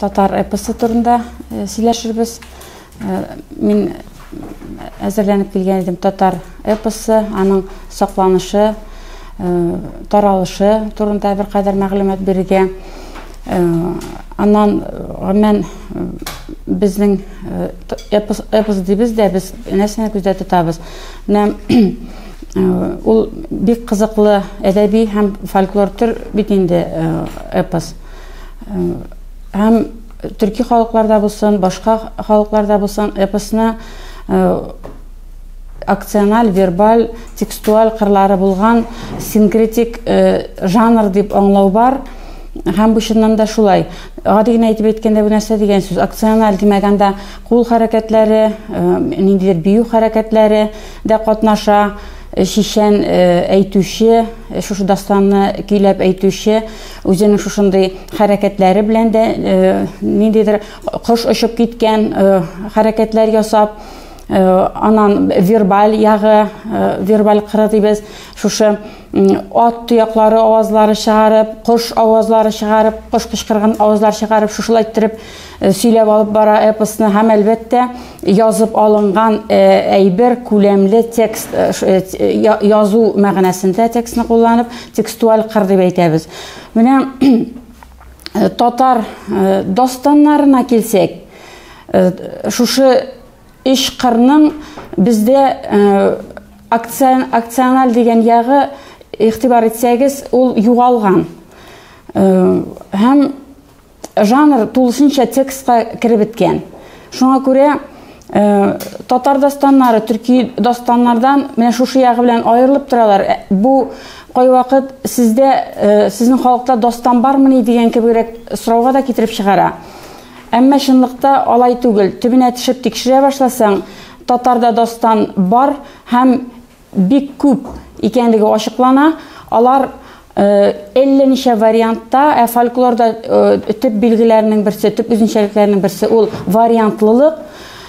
Татар эпосы турында сөйләшербез. Мин әзерләнеп килгән идем татар эпосы, аның сакланышы, таралышы турында беркадәр мәгълүмат бирергә. Аннан гомумән безнең эпос, эпос дибез дә, без нәрсәне күздә тотабыз? Менә ул бик кызыклы әдәби һәм фольклор төр бит инде эпос. Һәм төрки халыкларда булсын, башка халыкларда булсын, эпосны акциональ, вербаль, текстуаль кырлары булган синкретик жанр дип аңлау бар. Һәм бу чыннан да шулай. Гади генә әйтеп әйткәндә, бу нәрсә дигән сүз? Акциональ димәк, анда кул хәрәкәтләре, ниндидер бию хәрәкәтләре дә катнаша. Чичән әйтүче, шушы дастанны көйләп әйтүче үзенең шушындый хәрәкәтләре белән дә ниндидер кош очып киткән хәрәкәтләр ясап, анан вербаль ягы, вербаль кыры дибез, шушы ат тояклары авазлары чыгарып, кош авазлары чыгарып, кош кычкырган авазлар чыгарып, шушылай иттереп сөйләп алып бара эпосны һәм әлбәттә язып алынган әйбер күләмле текст язу мәгънәсендә текстны кулланып, текстуаль кыр дип әйтәбез. Менә татар дастаннарына килсәк, шушы өч кырның бездә акциональ дигән ягы, игътибар итсәгез, ул югалган. Һәм жанр тулысынча текстка кереп беткән. Шуңа күрә татар дастаннары төрки дастаннардан менә шушы ягы белән аерылып торалар. Бу кайвакыт сездә, сезнең халыкта дастан бармыни дигән кебегрәк сорауга да китереп чыгара. Әмма чынлыкта алай түгел. Төбенә төшеп тикшерә башласаң, татарда дастан бар һәм бик күп икәнлеге ачыклана. Алар әллә ничә вариантта, ә фольклорда төп билгеләренең берсе, төп үзенчәлекләренең берсе ул вариантлылык.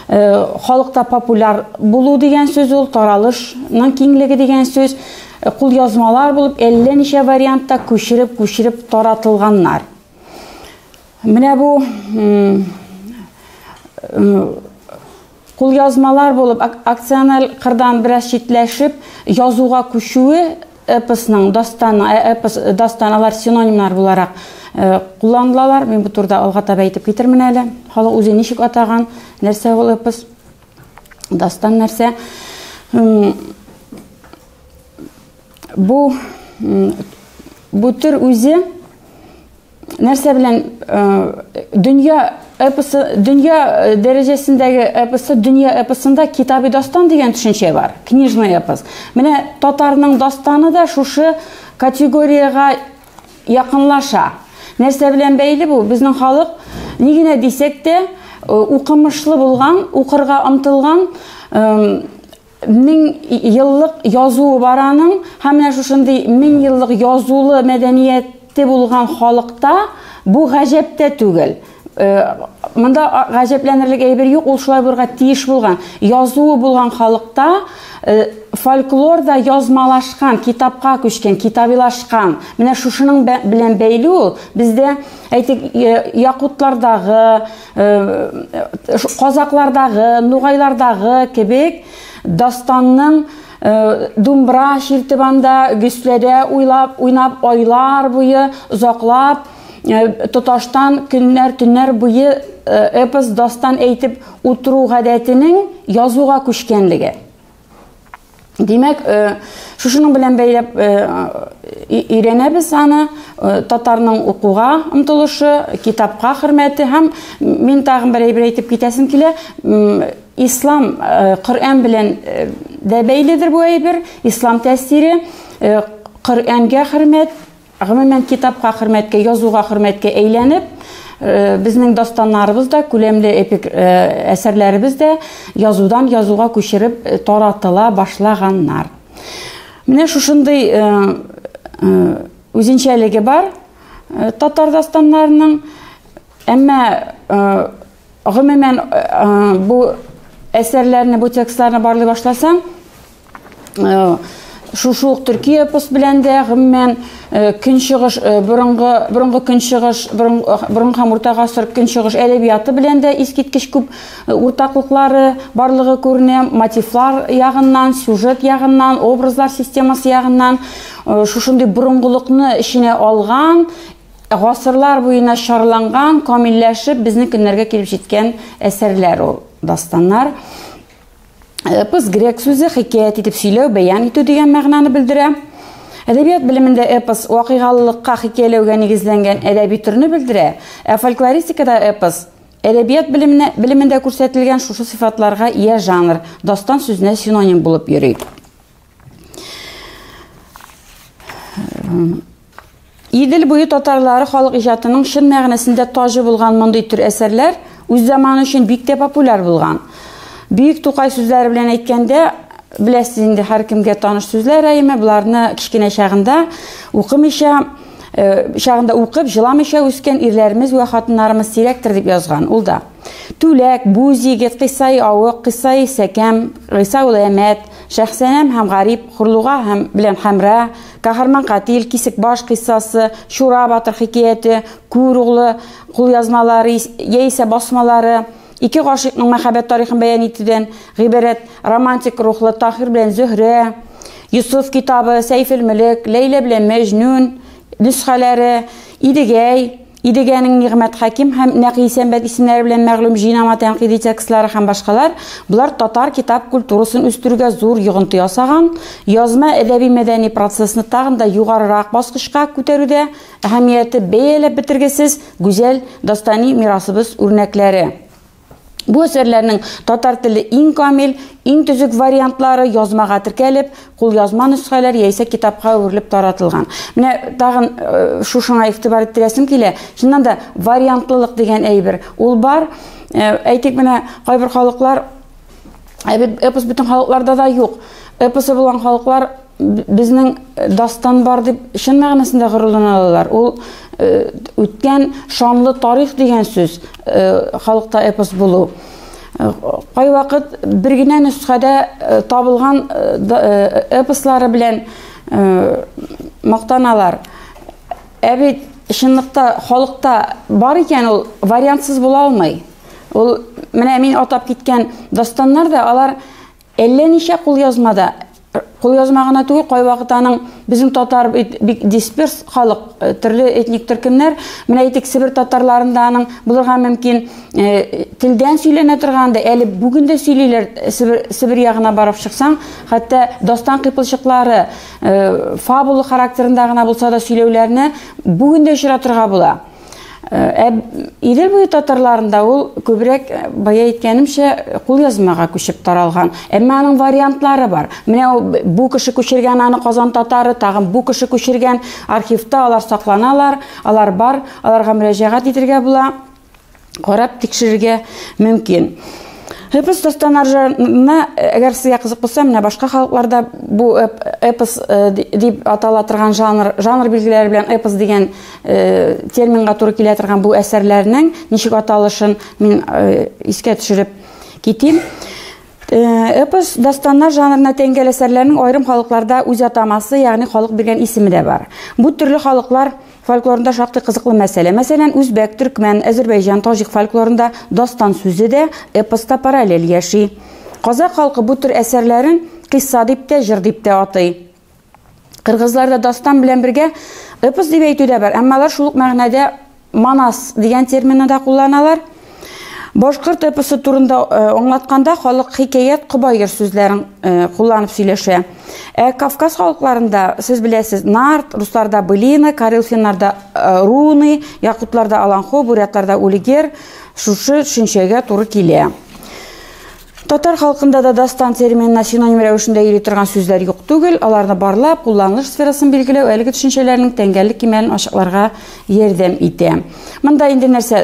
Халыкта популяр булу дигән сүз ул, таралышның киңлеге дигән сүз. Кулъязмалар булып әллә ничә вариантта күчереп-күчереп таратылганнар. Менә бу кулъязмалар булып акциональ кырдан бераз читләшеп язуга күчүе эпосның, дастанның, эпос, дастан алар синонимнар буларак кулланылалар. Мин бу турыда алга таба әйтеп китермен әле. Халык үзе ничек атаган, нәрсә ул эпос, дастан нәрсә. Бу төр үзе нәрсә белән дөнья эпосы, дөнья дәрәҗәсендәге эпосы, дөнья эпосында китаби дастан дигән төшенчә бар, книжный эпос. Менә татарның дастаны да шушы категориягә якынлаша. Нәрсә белән бәйле бу? Безнең халык ни генә дисәк тә, укымышлы булган, укырга омтылган, мең еллык язуы бар аның, һәм менә шушындый мең еллык язулы мәдәнияте булган халыкта бу гаҗәп тә түгел. Монда гаҗәпләнерлек әйбер юк, ул шулай булырга тиеш булган. Язуы булган халыкта фольклор да язмалашкан, китапка күчкән, китабилашкан. Менә шушының белән бәйле ул. Бездә, әйтик, якутлардагы, казаклардагы, нугайлардагы кебек дастанның думбра чиртеп анда, гөсләдә уйлап, уйнап, айлар буе озаклап, тоташтан көннәр, төннәр буе эпос, дастан әйтеп утыру гадәтенең язуга күчкәнлеге. Димәк, шушының белән бәйләп өйрәнәбез аны, татарның укуга омтылышы, китапка хөрмәте һәм мин тагын бер әйбер әйтеп китәсем килә, ислам, Коръән белән дә бәйледер бу әйбер, ислам тәэсире, Коръәнгә хөрмәт, гомумән китапка хөрмәткә, язуга хөрмәткә әйләнеп, безнең дастаннарыбыз да, күләмле эпик әсәрләребез дә язудан язуга күчереп таратыла башлаганнар. Менә шушындый үзенчәлеге бар татар дастаннарының, әмма гомумән бу әсәрләрне, бу текстларны барлый башласаң, Шушы ук төрки эпос белән дә, гомумән, көнчыгыш, борынгы көнчыгыш, борынгы һәм урта гасыр көнчыгыш әдәбияты белән дә искиткеч күп уртаклыклары барлыгы күренә. Мотивлар ягыннан, сюжет ягыннан, образлар системасы ягыннан шушындый борынгылыкны эченә алган, гасырлар буена чарланган, камилләшеп безнең көннәргә килеп җиткән әсәрләр ул, дастаннар. Эпос грек сүзе, хикәят итеп сөйләү, бәян итү дигән мәгънәне белдерә. Әдәбият белемендә эпос вакыйгалылыкка, хикәяләүгә нигезләнгән әдәби төрне белдерә, ә фольклористикада эпос әдәбият белемендә күрсәтелгән шушы сыйфатларга ия жанр, дастан сүзенә синоним булып йөри. Идел буе татарлары халык иҗатының чын мәгънәсендә таҗы булган мондый төр әсәрләр үз заманы өчен бик тә популяр булган. Бөек Тукай сүзләре белән әйткәндә, беләсез инде, һәркемгә таныш сүзләр, әйеме, боларны кечкенә чагында укымыйча, чагында укып, җыламыйча үскән ирләребез вә хатыннарымыз сирәктер дип язган ул да. Түләк, Бүз егет, Кыйсай авык, Кыйсай сәкәм, Гыйса ул Әмәт, Шәхсәнәм һәм Гарип, Хурлуга һәм белән Хәмра, Каһарман Катил, Кисекбаш кыйссасы, Чура батыр хикәяте, Күр углы кулъязмалары яисә басмалары, ике гашыйкның мәхәббәт тарихын бәян итүдән гыйбарәт романтик рухлы Таһир белән Зөһрә, Йосыф китабы, Сәйфел Мөлек, Ләйлә белән Мәҗнүн нөсхәләре, Идегәй, Идегәнең Нигъмәт Хәким һәм Нәкый Исәнбәт исемнәре белән мәгълүм җыйнама тәнкыйди текстлары һәм башкалар, болар татар китап культурасын үстерүгә зур йогынты ясаган, язма әдәби-мәдәни процессны тагын да югарырак баскычка күтәрүдә әһәмияте бәяләп бетергесез гүзәл дастани мирасыбыз үрнәкләре. Бу әсәрләрнең татар теле иң камил, иң төзек вариантлары язмага теркәлеп, кулъязма нөсхәләр яисә китапка әверелеп таратылган. Менә тагын шушыңа игътибар иттерәсем килә. Чыннан да вариантлылык дигән әйбер ул бар. Әйтик, менә кайбер халыклар, эпос бөтен халыкларда да юк. Эпосы булган халыклар безнең дастан бар дип чын мәгънәсендә горурлана алалар. Ул үткән шанлы тарих дигән сүз, халыкта эпос булу. Кайвакыт бер генә нөсхәдә табылган эпослары белән мактаналар. Ә бит чынлыкта халыкта бар икән, ул вариантсыз була алмый. Ул менә мин атап киткән дастаннар да, алар әллә ничә кулъязмада, кулъязма гына түгел, кайвакыт аның безнең татар бик дисперс халык, төрле этник төркемнәр, менә әйтик, Себер татарларында аның булырга мөмкин, телдән сөйләнә торган да, әле бүген дә сөйлиләр, Себер ягына барып чыксаң, хәтта дастан кыйпылчыклары, фабула характерында гына булса да сөйләүләрне бүген дә очратырга була. Идел буе татарларында ул күбрәк, бая әйткәнемчә, кулъязмага күчеп таралган. Әмма аның вариантлары бар. Менә ул бу кеше күчергән аны Казан татары, тагын бу кеше күчергән, архивта алар сакланалар, алар бар, аларга мөрәҗәгать итергә була, карап тикшерергә мөмкин. Эпос дастаннар жанрына, әгәр сезгә кызык булса, менә башка халыкларда бу эпос дип атала торган жанр, жанр билгеләре белән эпос дигән терминга туры килә торган бу әсәрләрнең ничек аталышын мин искә төшереп китим. Эпос дастаннар жанрына тәңгәл әсәрләрнең аерым халыкларда үз атамасы, ягъни халык биргән исеме дә бар. Бу төрле халыклар фольклорында шактый кызыклы мәсьәлә. Мәсәлән, үзбәк, төркмән, әзербәйҗан, таҗик фольклорында дастан сүзе дә эпоста параллель яши. Казак халкы бу төр әсәрләрен кыйсса дип тә, җыр дип тә атый. Кыргызларда дастан белән бергә эпос дип әйтү дә бар, әмма алар шул ук мәгънәдә манас дигән терминны да кулланалар. Башкорт эпосы турында аңлатканда халык хикәят, кобайыр сүзләрен кулланып сөйләшә. Ә Кавказ халыкларында, сез беләсез, нарт, русларда былина, карел-финнарда руны, якутларда аланхо, бурятларда улигер шушы төшенчәгә туры килә. Татар халкында да дастан терминына синоним рәвешендә йөри торган сүзләр юк түгел, аларны барлап, кулланылыш сферасын билгеләү әлеге төшенчәләрнең тәңгәллек кимәлен ачыкларга ярдәм итә. Монда инде нәрсә,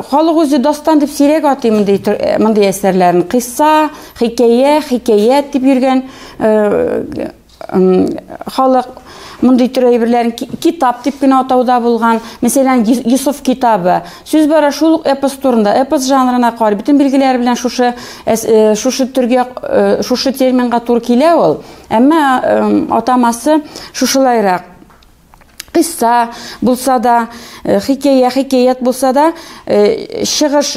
халык үзе дастан дип сирәк атый мондый әсәрләрен. Кыйсса, хикәя, хикәят дип йөргән Халык мондый төр әйберләрен китап дип кенә атауда булган. Мәсәлән, Йосыф китабы. Сүз бара шул ук эпос турында. Эпос жанрына карый, бөтен билгеләре белән шушы төргә, шушы терминга туры килә ул. Әмма атамасы шушылайрак. Кыйсса булса да, хикәя, хикәят булса да, чыгыш,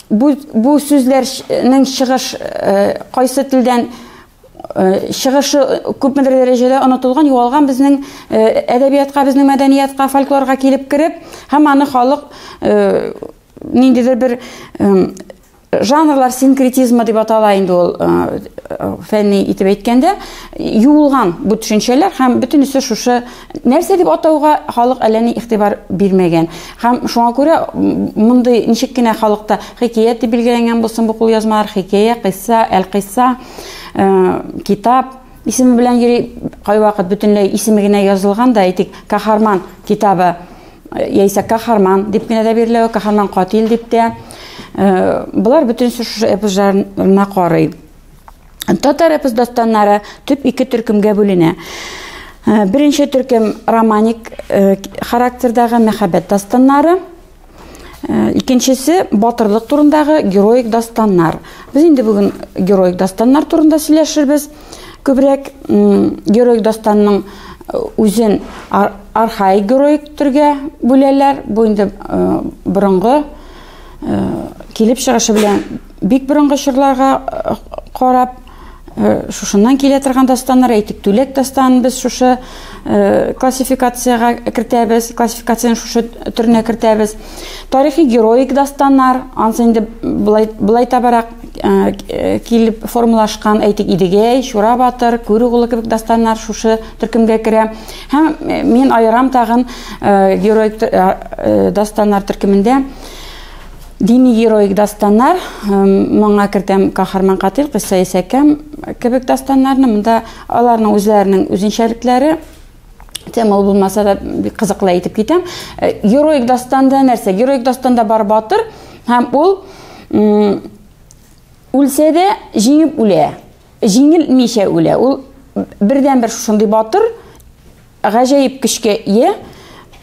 бу сүзләрнең чыгыш кайсы телдән чыгышы күпмедер дәрәҗәдә онытылган, югалган безнең әдәбиятка, безнең мәдәниятка, фольклорга килеп кереп, һәм аны халык ниндидер бер жанрлар синкретизмы дип атала инде ул, фәнни итеп әйткәндә, юылган бу төшенчәләр һәм бөтенесе шушы нәрсә дип атауга халык әллә ни игътибар бирмәгән. Һәм шуңа күрә мондый ничек кенә халыкта хикәят дип билгеләнгән булсын бу кулъязмалар, хикәя, кыйсса, әл-кыйсса, китап исеме белән йөри, кайвакыт бөтенләй исеме генә язылган да, әйтик, Каһарман китабы яисә Каһарман дип кенә дә бирелә, Каһарман катил дип тә. Болар бөтенесе шушы эпос жанрына карый. Татар эпос дастаннары төп ике төркемгә бүленә. Беренче төркем романик характердагы мәхәббәт дастаннары. Икенчесе батырлык турындагы героик дастаннар. Без инде бүген героик дастаннар турында сөйләшербез. Күбрәк героик дастанның үзен архаик героик төргә бүләләр. Бу инде борынгы килеп чыгышы белән бик борынгы чорларга карап, шушыннан килә торган дастаннар, әйтик, Түләк дастанын без шушы классификациягә кертәбез, классификацияне шушы төренә кертәбез. Тарихи героик дастаннар, ансы инде былай табарак килеп формалашкан, әйтик, Идегәй, Чура батыр, Күр углы кебек дастаннар шушы төркемгә керә. Һәм мин аерам тагын героик дастаннар төркемендә дини героик дастаннар, моңа кертәм Каһарман Катил, Кыйсса Исәкәм кебек дастаннарны. Монда аларның үзләренең үзенчәлекләре, тема ул булмаса да бик кызыклы әйтеп китәм. Героик дастанда нәрсә? Героик дастанда бар батыр, һәм ул үлсә дә җиңеп үлә, җиңелмичә үлә. Ул бердәнбер шушындый батыр, гаҗәеп көчкә ия,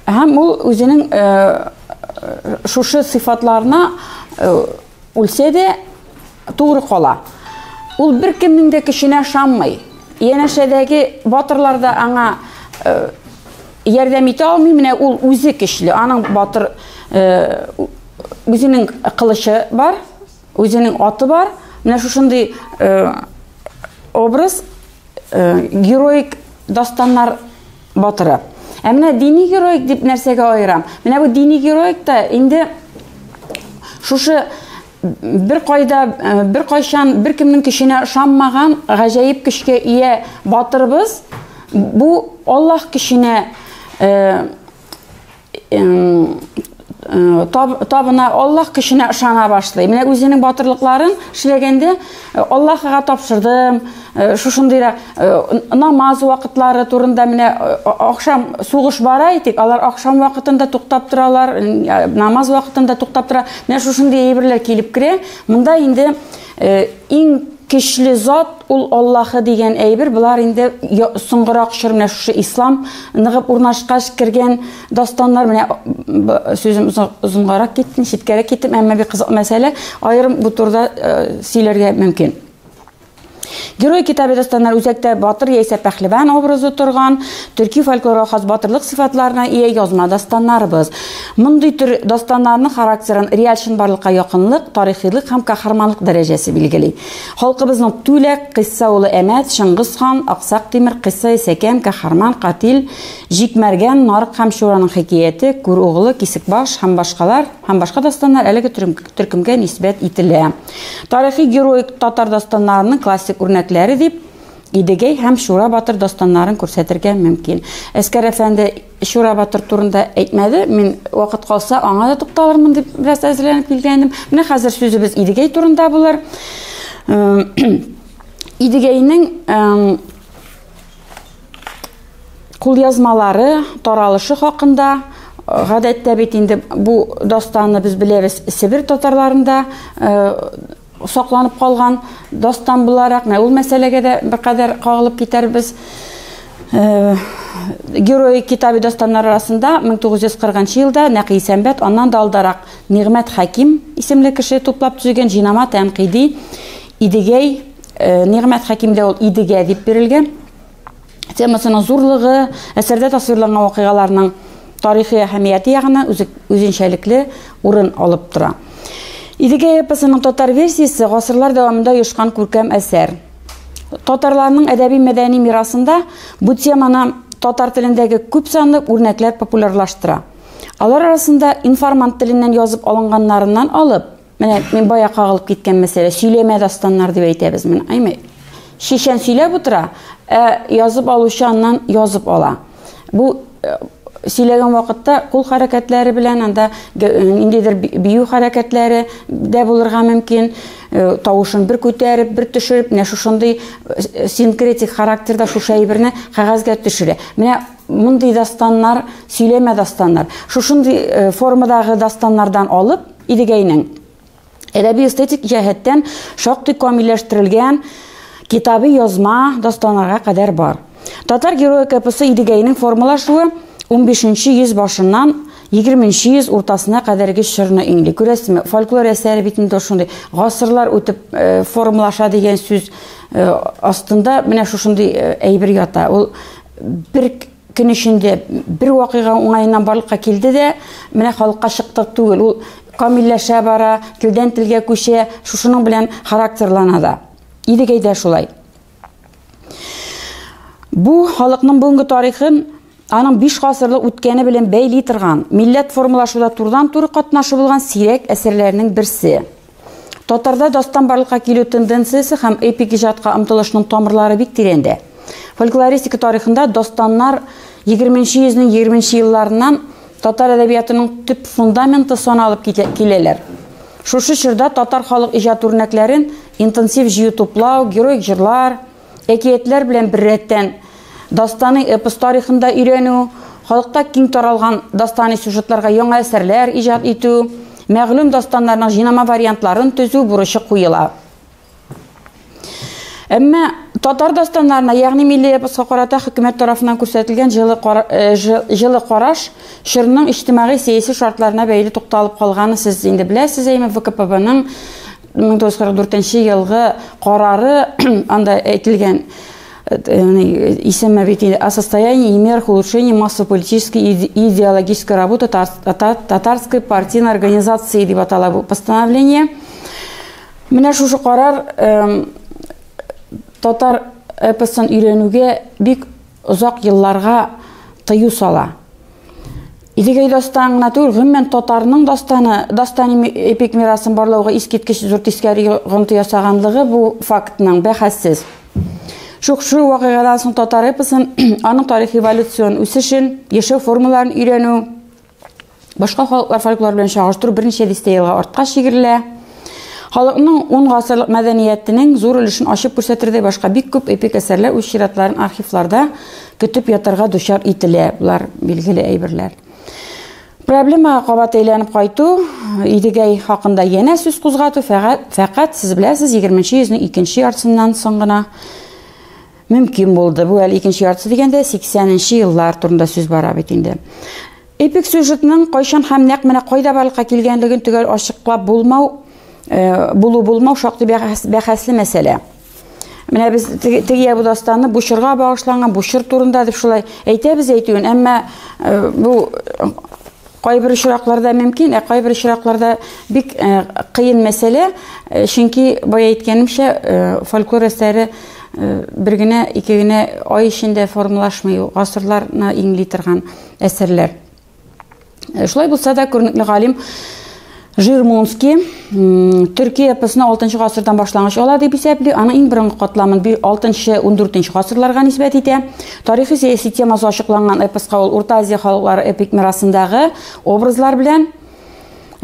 һәм ул үзенең шушы сыйфатларына үлсә дә тугры кала. Ул бер кемнең дә көченә ышанмый. Янәшәдәге батырлар да аңа ярдәм итә алмый. Менә ул үзе көчле. Аның батыр үзенең кылычы бар, үзенең аты бар. Менә шушындый образ героик дастаннар батыры. Ә менә дини героик дип нәрсәгә аерам? Менә бу дини героик та инде шушы бер кайда, бер кайчан бер кемнең көченә ышанмаган гаҗәеп көчкә ия батырыбыз бу Аллаһ көченә табына, Аллаһ көченә ышана башлый. Менә үзенең батырлыкларын эшләгәндә Аллаһыга тапшырдым, шушындыйрак намаз вакытлары турында менә ахшам сугыш бара әйтик, алар ахшам вакытында туктап торалар, намаз вакытында туктап тора. Менә шушындый әйберләр килеп керә. Монда инде иң көчле зат ул Аллаһы дигән әйбер. Болар инде соңгырак чор менә шушы ислам ныгып урнашкач кергән дастаннар. Менә сүзем озынгарак китте, читкәрәк киттем, әмма бик кызык мәсьәлә, аерым бу турыда сөйләргә мөмкин. Герой китабы дастаннар үзәктә батыр яисә пәһлеван образы торган, төрки фольклорга хас батырлык сыйфатларына ия язма дастаннарыбыз. Мондый төр дастаннарның характерын реаль чынбарлыкка якынлык, тарихилык һәм каһарманлык дәрәҗәсе билгели. Халкыбызның Түләк, Кыйсса улы Әмәт, Чыңгыз хан, Аксак Тимер, Кыйсса Исәкәм, Каһарман, Катил, Җикмәргән, Нарык һәм Чураның хикәяте, Күр углы, Кисекбаш һәм башкалар һәм башка дастаннар әлеге төркемгә нисбәт ителә. Тарихи героик татар дастаннарының классик үрнәкләре дип Идегәй һәм Чура батыр дастаннарын күрсәтергә мөмкин. Әскәр әфәнде Чура батыр турында әйтмәде, мин вакыт калса аңа да тукталырмын дип бераз әзерләнеп килгән идем. Менә хәзер сүзебез Идегәй турында булыр. Идегәйнең кулъязмалары таралышы хакында гадәттә бит инде бу дастанны без беләбез, Себер татарларында сакланып калган дастан буларак, менә ул мәсьәләгә дә беркадәр кагылып китәрбез. Героик китаби дастаннар арасында 1940 елда Нәкый Исәнбәт, аннан да алдарак Нигъмәт Хәким исемле кеше туплап төзегән җыйнама тәнкыйди Идегәй, Нигъмәт Хәкимдә ул Идегә дип бирелгән. Темасының зурлыгы, әсәрдә тасвирланган вакыйгаларның тарихи әһәмияте ягыннан үзенчәлекле урын алып тора. Идегәй эпосының татар версиясе гасырлар дәвамында оешкан күркәм әсәр. Татарларның әдәби-мәдәни мирасында бу теманы татар телендәге күп санлы үрнәкләр популярлаштыра. Алар арасында информант теленнән язып алынганнарыннан алып, менә мин бая кагылып киткән мәсьәлә, сөйләмә дастаннар дип әйтәбез менә. Әйме? Чечен сөйләп утыра, ә язып алучы аннан язып ала. Бу сөйләгән вакытта кул хәрәкәтләре белән анда ниндидер бию хәрәкәтләре дә булырга мөмкин. Тавышын бер күтәреп, бер төшереп, менә шушындый синкретик характерда шушы әйберне кәгазьгә төшерә. Менә мондый дастаннар, сөйләмә дастаннар. Шушындый формадагы дастаннардан алып, Идегәйнең әдәби эстетик җәһәттән шактый камилләштерелгән китабы язма дастаннарга кадәр бар. Татар героик эпосы Идегәйнең формалашуы 15 йөз башыннан 20 йөз уртасына кадәрге чорны иңли. Күрәсезме, фольклор әсәре бит инде шундый гасырлар үтеп формалаша дигән сүз астында менә шушындый әйбер ята. Ул бер көн эчендә бер вакыйга уңаеннан барлыкка килде дә, менә халыкка чыктык түгел. Ул камилләшә бара, телдән телгә күчә, шушының белән характерлана да. Идегәй дә шулай. Бу халыкның бүгенге тарихын аның 5 гасырлык үткәне белән бәйли торган, милләт формалашуда турыдан-туры катнашы булган сирәк әсәрләрнең берсе. Татарда дастан барлыкка килү тенденциясе һәм эпик иҗатка омтылышның тамырлары бик тирәндә. Фольклористика тарихында дастаннар 20 йөзнең 20 елларыннан татар әдәбиятының төп фундаменты саналып киләләр. Шушы чорда татар халык иҗат үрнәкләрен интенсив җыю туплау, героик җырлар, әкиятләр белән беррәттән дастаны эпос тарихында өйрәнү, халыкта киң таралган дастани сюжетларга яңа әсәрләр иҗат итү, мәгълүм дастаннарның җыйнама вариантларын төзү бурычы куела. Әмма татар дастаннарына, ягъни милли эпоска карата хөкүмәт тарафыннан күрсәтелгән җылы караш чорның иҗтимагый сәяси шартларына бәйле тукталып калганы сез инде беләсез, әйме ВКПБның 1944 елгы карары анда әйтелгән исеме бит инде о состоянии и мерах улучшения массово-политической и идеологической работы татарской партийной организации дип атала бу постановление. Менә шушы карар татар эпосын өйрәнүгә бик озак елларга тыю сала. Идегәй дастан гына түгел, гомумән татарның дастаны, дастани эпик мирасын барлауга искиткеч зур тискәре йогынты ясаганлыгы бу фактның бәхәссез. Шушы вакыйгадан соң татар эпосын, аның тарихи эволюцион үсешен, яшәү формаларын өйрәнү, башка халыклар фольклоры белән чагыштыру берничә дистә елга артка чигерелә. Халыкның 10 гасырлык мәдәниятенең зур өлешен ачып күрсәтердәй башка бик күп эпик әсәрләр үз чиратларын архивларда көтеп ятарга дучар ителә. Булар билгеле әйберләр. Проблемага кабат әйләнеп кайту, Идегәй хакында янә сүз кузгату фәкать сез беләсез 20 йөзнең икенче яртысыннан соң гына мөмкин булды. Бу әле икенче яртысы дигәндә 80 еллар турында сүз бара бит инде. Эпик сюжетның кайчан һәм нәкъ менә кайда барлыкка килгәнлеген төгәл ачыклап булмау, булу булмау шактый бәхәсле мәсьәлә. Менә без теге бу дастаны бу чорга багышланган, бу чор турында дип шулай әйтәбез әйтүен, әмма бу кайбер очракларда мөмкин, ә кайбер очракларда бик кыен мәсьәлә, чөнки бая әйткәнемчә, фольклор әсәре бер генә, ике генә ай эчендә формалашмый, гасырларны иңли торган әсәрләр. Шулай булса да, күренекле галим Жирмунский Төркия эпосына 6 гасырдан башлангыч ала дип исәпли, аның иң борынгы катламын 6-14 гасырларга нисбәт итә. Тарихи сәяси темасы ачыкланган эпоска ул Урта Азия халыклары эпик мирасындагы образлар белән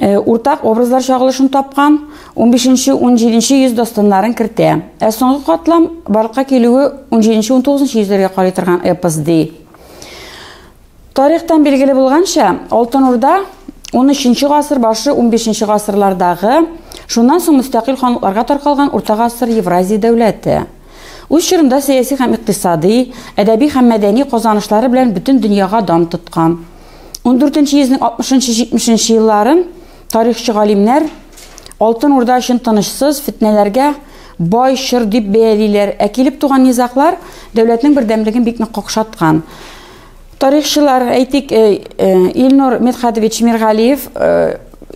уртак образлар чагылышын тапкан 15-17 йөз дастаннарын кертә. Ә соңгы катлам барлыкка килүе 17-19 йөзләргә карый торган эпос ди. Тарихтан билгеле булганча, Алтын Урда 13 гасыр башы 15 гасырлардагы шуннан соң мөстәкыйль ханлыкларга таркалган урта гасыр Евразия дәүләте. Үз чорында сәяси һәм икътисади, әдәби һәм мәдәни казанышлары белән бөтен дөньяга дан тоткан. 14 йөзнең 60-70 елларын тарихчы галимнәр Алтын Урда өчен тынычсыз, фетнәләргә бай чор дип бәялиләр. Ә килеп туган низаглар дәүләтнең бердәмлеген бик нык какшаткан. Тарихчылар, әйтик, Илнур Мидхәтович Миргалиев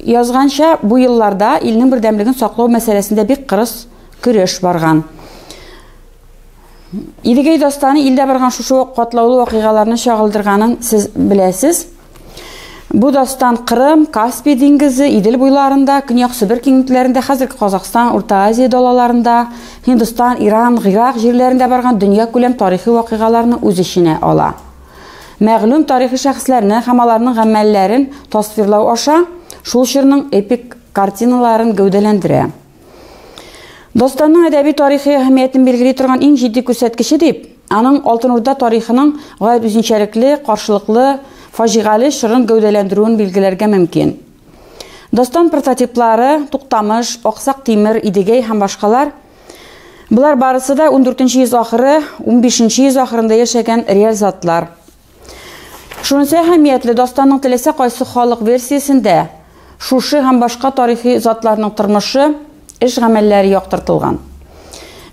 язганча, бу елларда илнең бердәмлеген саклау мәсьәләсендә бик кырыс көрәш барган. Идегәй дастаны илдә барган шушы катлаулы вакыйгаларны чагылдырганын сез беләсез. Бу дастан Кырым, Каспий диңгезе, Идел буйларында, Көньяк Себер киңлекләрендә, хәзерге Казахстан, Урта Азия далаларында, Һиндстан, Иран, Гыйрак җирләрендә барган дөньякүләм тарихи вакыйгаларны үз эченә ала. Мәгълүм тарихи шәхесләрне һәм аларның гамәлләрен тасвирлау аша шул чорның эпик картиналарын гәүдәләндерә. Дастанның әдәби тарихи әһәмиятен билгели торган иң җитди күрсәткече дип, аның Алтын Урда тарихының гаять үзенчәлекле, каршылыклы, фаҗигале чорын гәүдәләндерүен билгеләргә мөмкин. Дастан прототиплары Туктамыш, Аксак Тимер, Идегәй һәм башкалар Болар барысы да 14 йөз ахыры, 15 йөз ахырында яшәгән реаль затлар. Шунысы әһәмиятле, дастанның теләсә кайсы халык версиясендә шушы һәм башка тарихи затларның тормышы, эш-гамәлләре яктыртылган.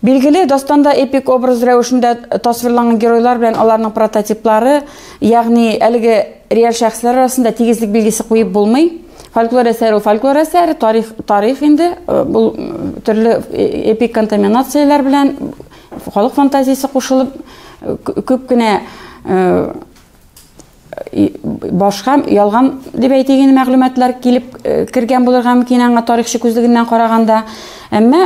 Билгеле, дастанда эпик образ рәвешендә тасвирланган геройлар белән аларның прототиплары, ягъни әлеге реаль шәхесләр арасында тигезлек билгесе куеп булмый. Фольклор әсәре ул фольклор әсәре, тарих тарих инде, бу төрле эпик контаминацияләр белән халык фантазиясе кушылып күп кенә башка ялган дип әйтик инде мәгълүматлар килеп кергән булырга мөмкин аңа тарихчы күзлегеннән караганда. Әмма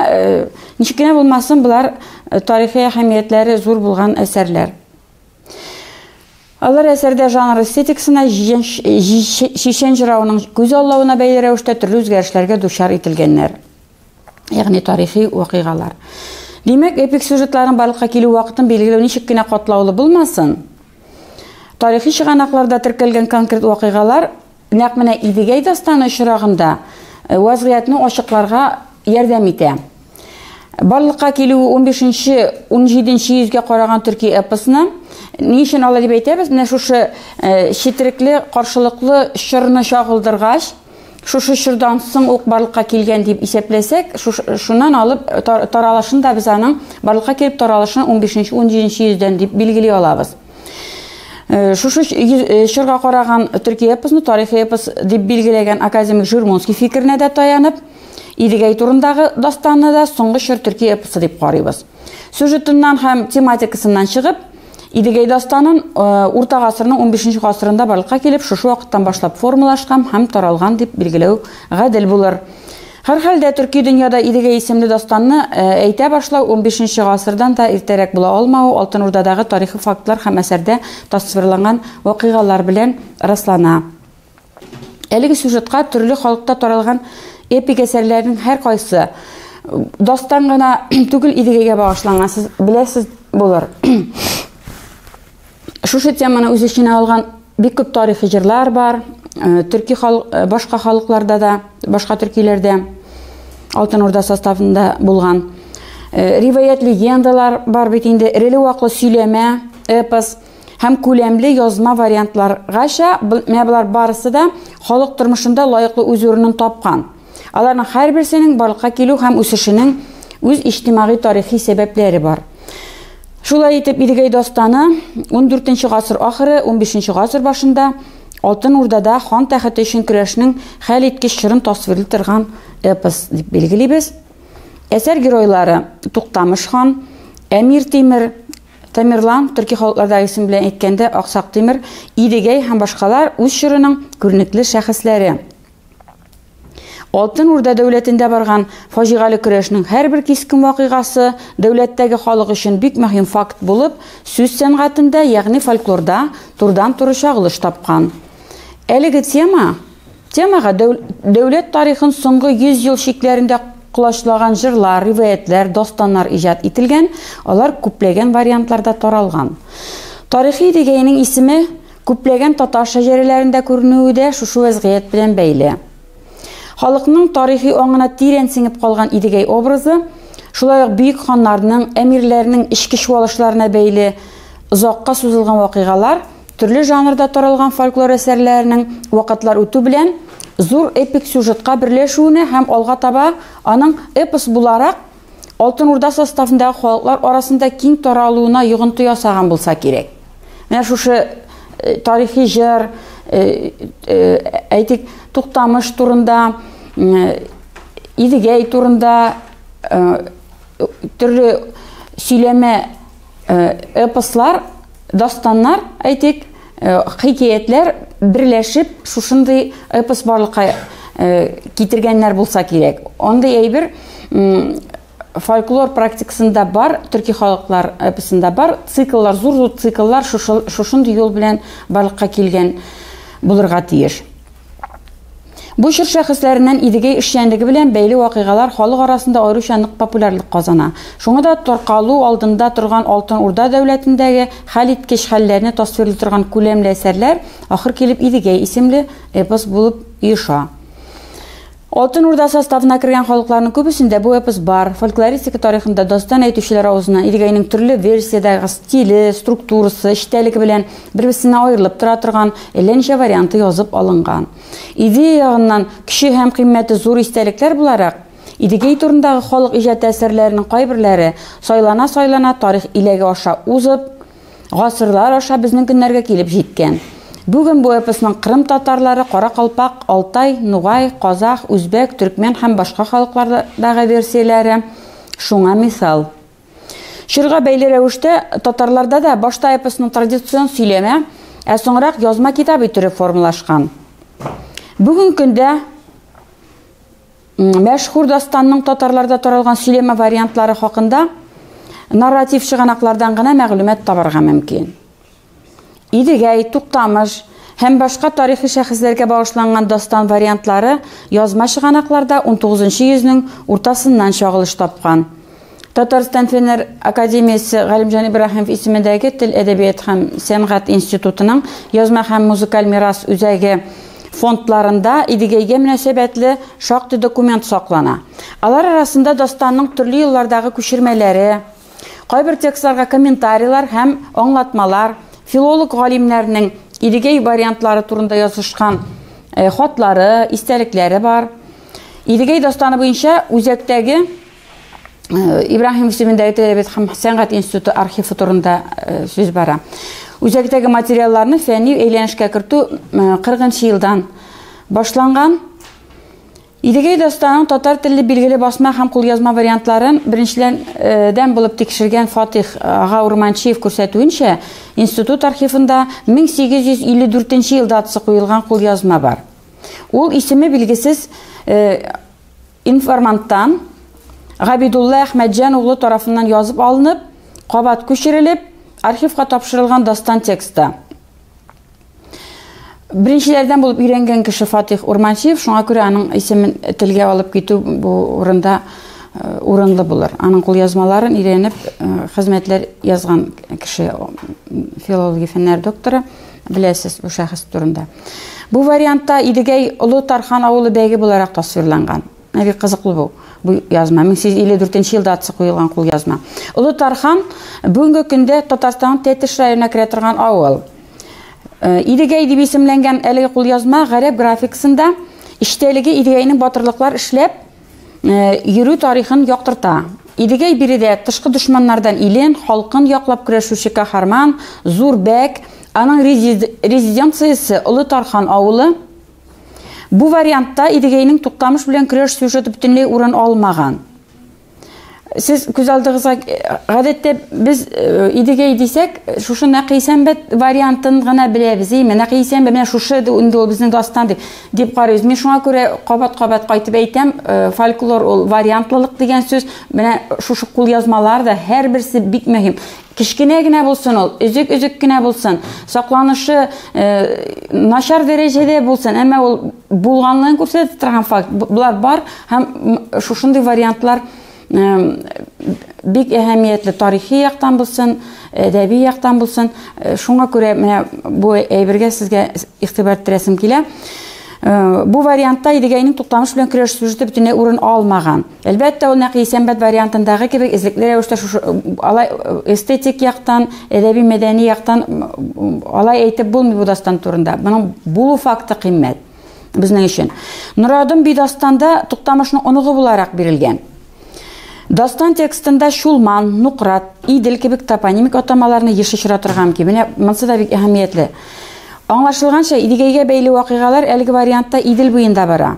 ничек кенә булмасын, болар тарихи әһәмиятләре зур булган әсәрләр. Алар әсәрдә жанр эстетикасына, чичән җырауның күз аллавына бәйле рәвештә төрле үзгәрешләргә дучар ителгәннәр. Ягъни тарихи вакыйгалар. Димәк, эпик сюжетларның барлыкка килү вакытын билгеләү ничек кенә катлаулы булмасын, тарихи чыганакларда теркәлгән конкрет вакыйгалар нәкъ менә Идегәй дастаны очрагында вазгыятьне ачыкларга ярдәм итә. Барлыкка килүе 15-17 йөзгә караган төрки эпосны ни өчен алай дип әйтәбез? Менә шушы четерекле, каршылыклы чорны чагылдыргач, шушы чордан соң ук барлыкка килгән дип исәпләсәк, шуннан алып таралышын да без аның барлыкка килеп таралышын 15-17 йөздән дип билгели алабыз. Шушы чорга караган төрки эпосны тарихи эпос дип билгеләгән академик Жирмонский фикеренә дә таянып, Идегәй турындагы дастанны да соңгы чор төрки эпосы дип карыйбыз. Сюжетыннан һәм тематикасыннан чыгып, Идегәй дастанын урта гасырның 15 гасырында барлыкка килеп, шушы вакыттан башлап формалашкан һәм таралган дип билгеләү гадел булыр. Һәрхәлдә төрки дөньяда Идегәй исемле дастанны әйтә башлау 15 гасырдан да иртәрәк була алмавы Алтын Урдадагы тарихи фактлар һәм әсәрдә тасвирланган вакыйгалар белән раслана. Әлеге сюжетка төрле халыкта таралган эпик әсәрләрнең һәркайсы дастан гына түгел Идегәйгә багышланган, сез беләсез булыр. Шушы теманы үз эченә алган бик күп тарихи җырлар бар, төрки халык, башка халыкларда да, башка төркиләрдә Алтын Урда составында булган. Риваять легендалар бар бит инде, эреле-ваклы сөйләмә, эпос һәм күләмле язма вариантларгача, менә болар барысы да халык тормышында лаеклы үз урынын тапкан. Аларның һәрберсенең барлыкка килү һәм үсешенең үз иҗтимагый тарихи сәбәпләре бар. Шулай итеп, Идегәй дастаны 14 гасыр ахыры, 15 гасыр башында Алтын Урдада хан тәхете өчен көрәшнең хәл иткеч чорын тасвирлый торган эпос дип билгелибез. Әсәр геройлары Туктамыш хан, Әмир Тимер, Тамерлан, төрки халыклардагы исем белән әйткәндә, Аксак Тимер, Идегәй һәм башкалар үз чорының күренекле шәхесләре. Алтын Урда дәүләтендә барган фаҗигале көрәшнең һәрбер кискен вакыйгасы дәүләттәге халык өчен бик мөһим факт булып, сүз сәнгатендә, ягъни фольклорда турыдан-туры чагылыш тапкан. Әлеге тема темага дәүләт тарихын соңгы 100 ел чикләрендә колачлаган җырлар, риваятьләр, дастаннар иҗат ителгән, алар күпләгән вариантларда таралган. Тарихи Идегәйнең исеме күпләгән татар шәҗәрәләрендә күренүе дә шушы вәзгыять белән бәйле. Халыкның тарихи аңына тирән сеңеп калган Идегәй образы, шулай ук бөек ханнарның, әмирләрнең эчке чуалышларына бәйле озакка сузылган вакыйгалар төрле жанрда таралган фольклор әсәрләренең вакытлар үтү белән зур эпик сюжетка берләшүенә һәм алга таба аның эпос буларак Алтын Урда составындагы халыклар арасында киң таралуына йогынты ясаган булса кирәк. Менә шушы тарихи җыр, әйтик, Туктамыш турында, Идегәй турында төрле сөйләмә эпослар, дастаннар, әйтик, хикәятләр берләшеп шушындый эпос барлыкка китергәннәр булса кирәк. Андый әйбер фольклор практикасында бар, төрки халыклар эпосында бар, цикллар, зур-зур цикллар шушындый юл белән барлыкка килгән булырга тиеш. Бу чор шәхесләреннән Идегәй эшчәнлеге белән бәйле вакыйгалар халык арасында аеруча нык популярлык казана. Шуңа да таркалу алдында торган Алтын Урда дәүләтендәге хәлиткеч хәлләрне тасвирлый торган күләмле әсәрләр ахыр килеп Идегәй исемле эпос булып оеша. Алтын Урда составына кергән халыкларның күбесендә бу эпос бар. Фольклористика тарихында дастан әйтүчеләр авызыннан Идегәйнең төрле версиядәге стиле, структурасы, эчтәлеге белән бер-берсеннән аерылып тора торган әллә ничә варианты язып алынган. Идея ягыннан көче һәм кыйммәте зур истәлекләр буларак, Идегәй турындагы халык иҗаты әсәрләренең кайберләре сайлана-сайлана тарих иләге аша узып, гасырлар аша безнең көннәргә килеп җиткән. Бүген бу эпосның Кырым татарлары, каракалпак, алтай, нугай, казах, үзбәк, төркмән һәм башка халыклардагы версияләре шуңа мисал. Чорга бәйле рәвештә татарларда да башта эпосның традицион сөйләмә, ә соңрак язма китабы төре формалашкан. Бүгенге көндә мәшһүр дастанның татарларда таралган сөйләмә вариантлары хакында нарратив чыганаклардан гына мәгълүмат табарга мөмкин. Идегәй, Туктамыш һәм башка тарихи шәхесләргә багышланган дастан вариантлары язма чыганакларда 19 йөзнең уртасыннан чагылыш тапкан. Татарстан Фәннәр академиясе Галимҗан Ибраһимов исемендәге Тел, әдәбият һәм сәнгать институтының язма һәм музыкаль мирас үзәге фондларында Идегәйгә мөнәсәбәтле шактый документ саклана. Алар арасында дастанның төрле еллардагы күчермәләре, кайбер текстларга комментарийлар һәм аңлатмалар, филолог галимнәрнең Идегәй вариантлары турында язышкан хатлары, истәлекләре бар. Идегәй дастаны буенча үзәктәге Ибраһим исемендәге Тел, әдәбият һәм сәнгать институты архивы турында сүз бара. Үзәктәге материалларны фәнни әйләнешкә кертү 40 елдан башланган. Идегәй дастанының татар телле билгеле басма һәм кулъязма вариантларын беренчеләрдән булып тикшергән Фатих ага Урманчиев күрсәтүенчә, институт архивында 1854 ел датасы куелган кулъязма бар. Ул исеме билгесез информанттан Габидулла Әхмәтҗан углы тарафыннан язып алынып, кабат күчерелеп, архивка тапшырылган дастан тексты. Беренчеләрдән булып өйрәнгән кеше Фатих Урманчиев, шуңа күрә аның исемен телгә алып китү бу урында урынлы булыр. Аның кулъязмаларын өйрәнеп, хезмәтләр язган кеше, филология фәннәре докторы, беләсез бу шәхес турында. Бу вариантта Идегәй Олы Тархан авылы бәге буларак тасвирланган. Бик кызыклы бу. Бу язма 1854 елда датасы куелган кулъязма. Олы Тархан бүгенге көндә Татарстанның Тәтеш районына керә торган авыл. Идегәй дип исемләнгән әлеге кулъязма гарәп графикасында эчтәлеге Идегәйнең батырлыклар эшләп йөрү тарихын яктырта. Идегәй биредә тышкы дошманнардан илен, халкын яклап көрәшүче каһарман, зур бәк, аның резиденциясе Олы Тархан авылы. Бу вариантта Идегәйнең Туктамыш белән көрәш сюжеты бөтенләй урын алмаган. Сез күз алдыгызга, гадәттә без Идегәй дисәк, шушы Нәкый Исәнбәт вариантын гына беләбез, әйме? Нәкый Исәнбәт менә шушы инде ул безнең дастан дип карыйбыз. Мин шуңа күрә кабат-кабат кайтып әйтәм, фольклор ул вариантлылык дигән сүз. Менә шушы кулъязмалар да һәрберсе бик мөһим. Кечкенә генә булсын ул, өзек-өзек кенә булсын, сакланышы начар дәрәҗәдә булсын, әмма ул булганлыгын күрсәтеп торган факт. Болар бар һәм шушындый вариантлар бик әһәмиятле тарихи яктан булсын, әдәби яктан булсын. Шуңа күрә менә бу әйбергә сезгә игътибар иттерәсем килә. Бу вариантта Идегәйнең Туктамыш белән көрәш сюжеты бөтенләй урын алмаган. Әлбәттә, ул нәкъ Исәнбәт вариантындагы кебек эзлекле рәвештә шушы алай эстетик яктан, әдәби мәдәни яктан алай әйтеп булмый бу дастан турында. Моның булу факты кыйммәт безнең өчен. Норадым би дастанда Туктамышның оныгы буларак бирелгән. Дастан текстында Чулман, Нукрат, Идел кебек топонимик атамаларны еш очратырга мөмкин. Менә монысы да бик әһәмиятле. Аңлашылганча, Идегәйгә бәйле вакыйгалар әлеге вариантта Идел буенда бара.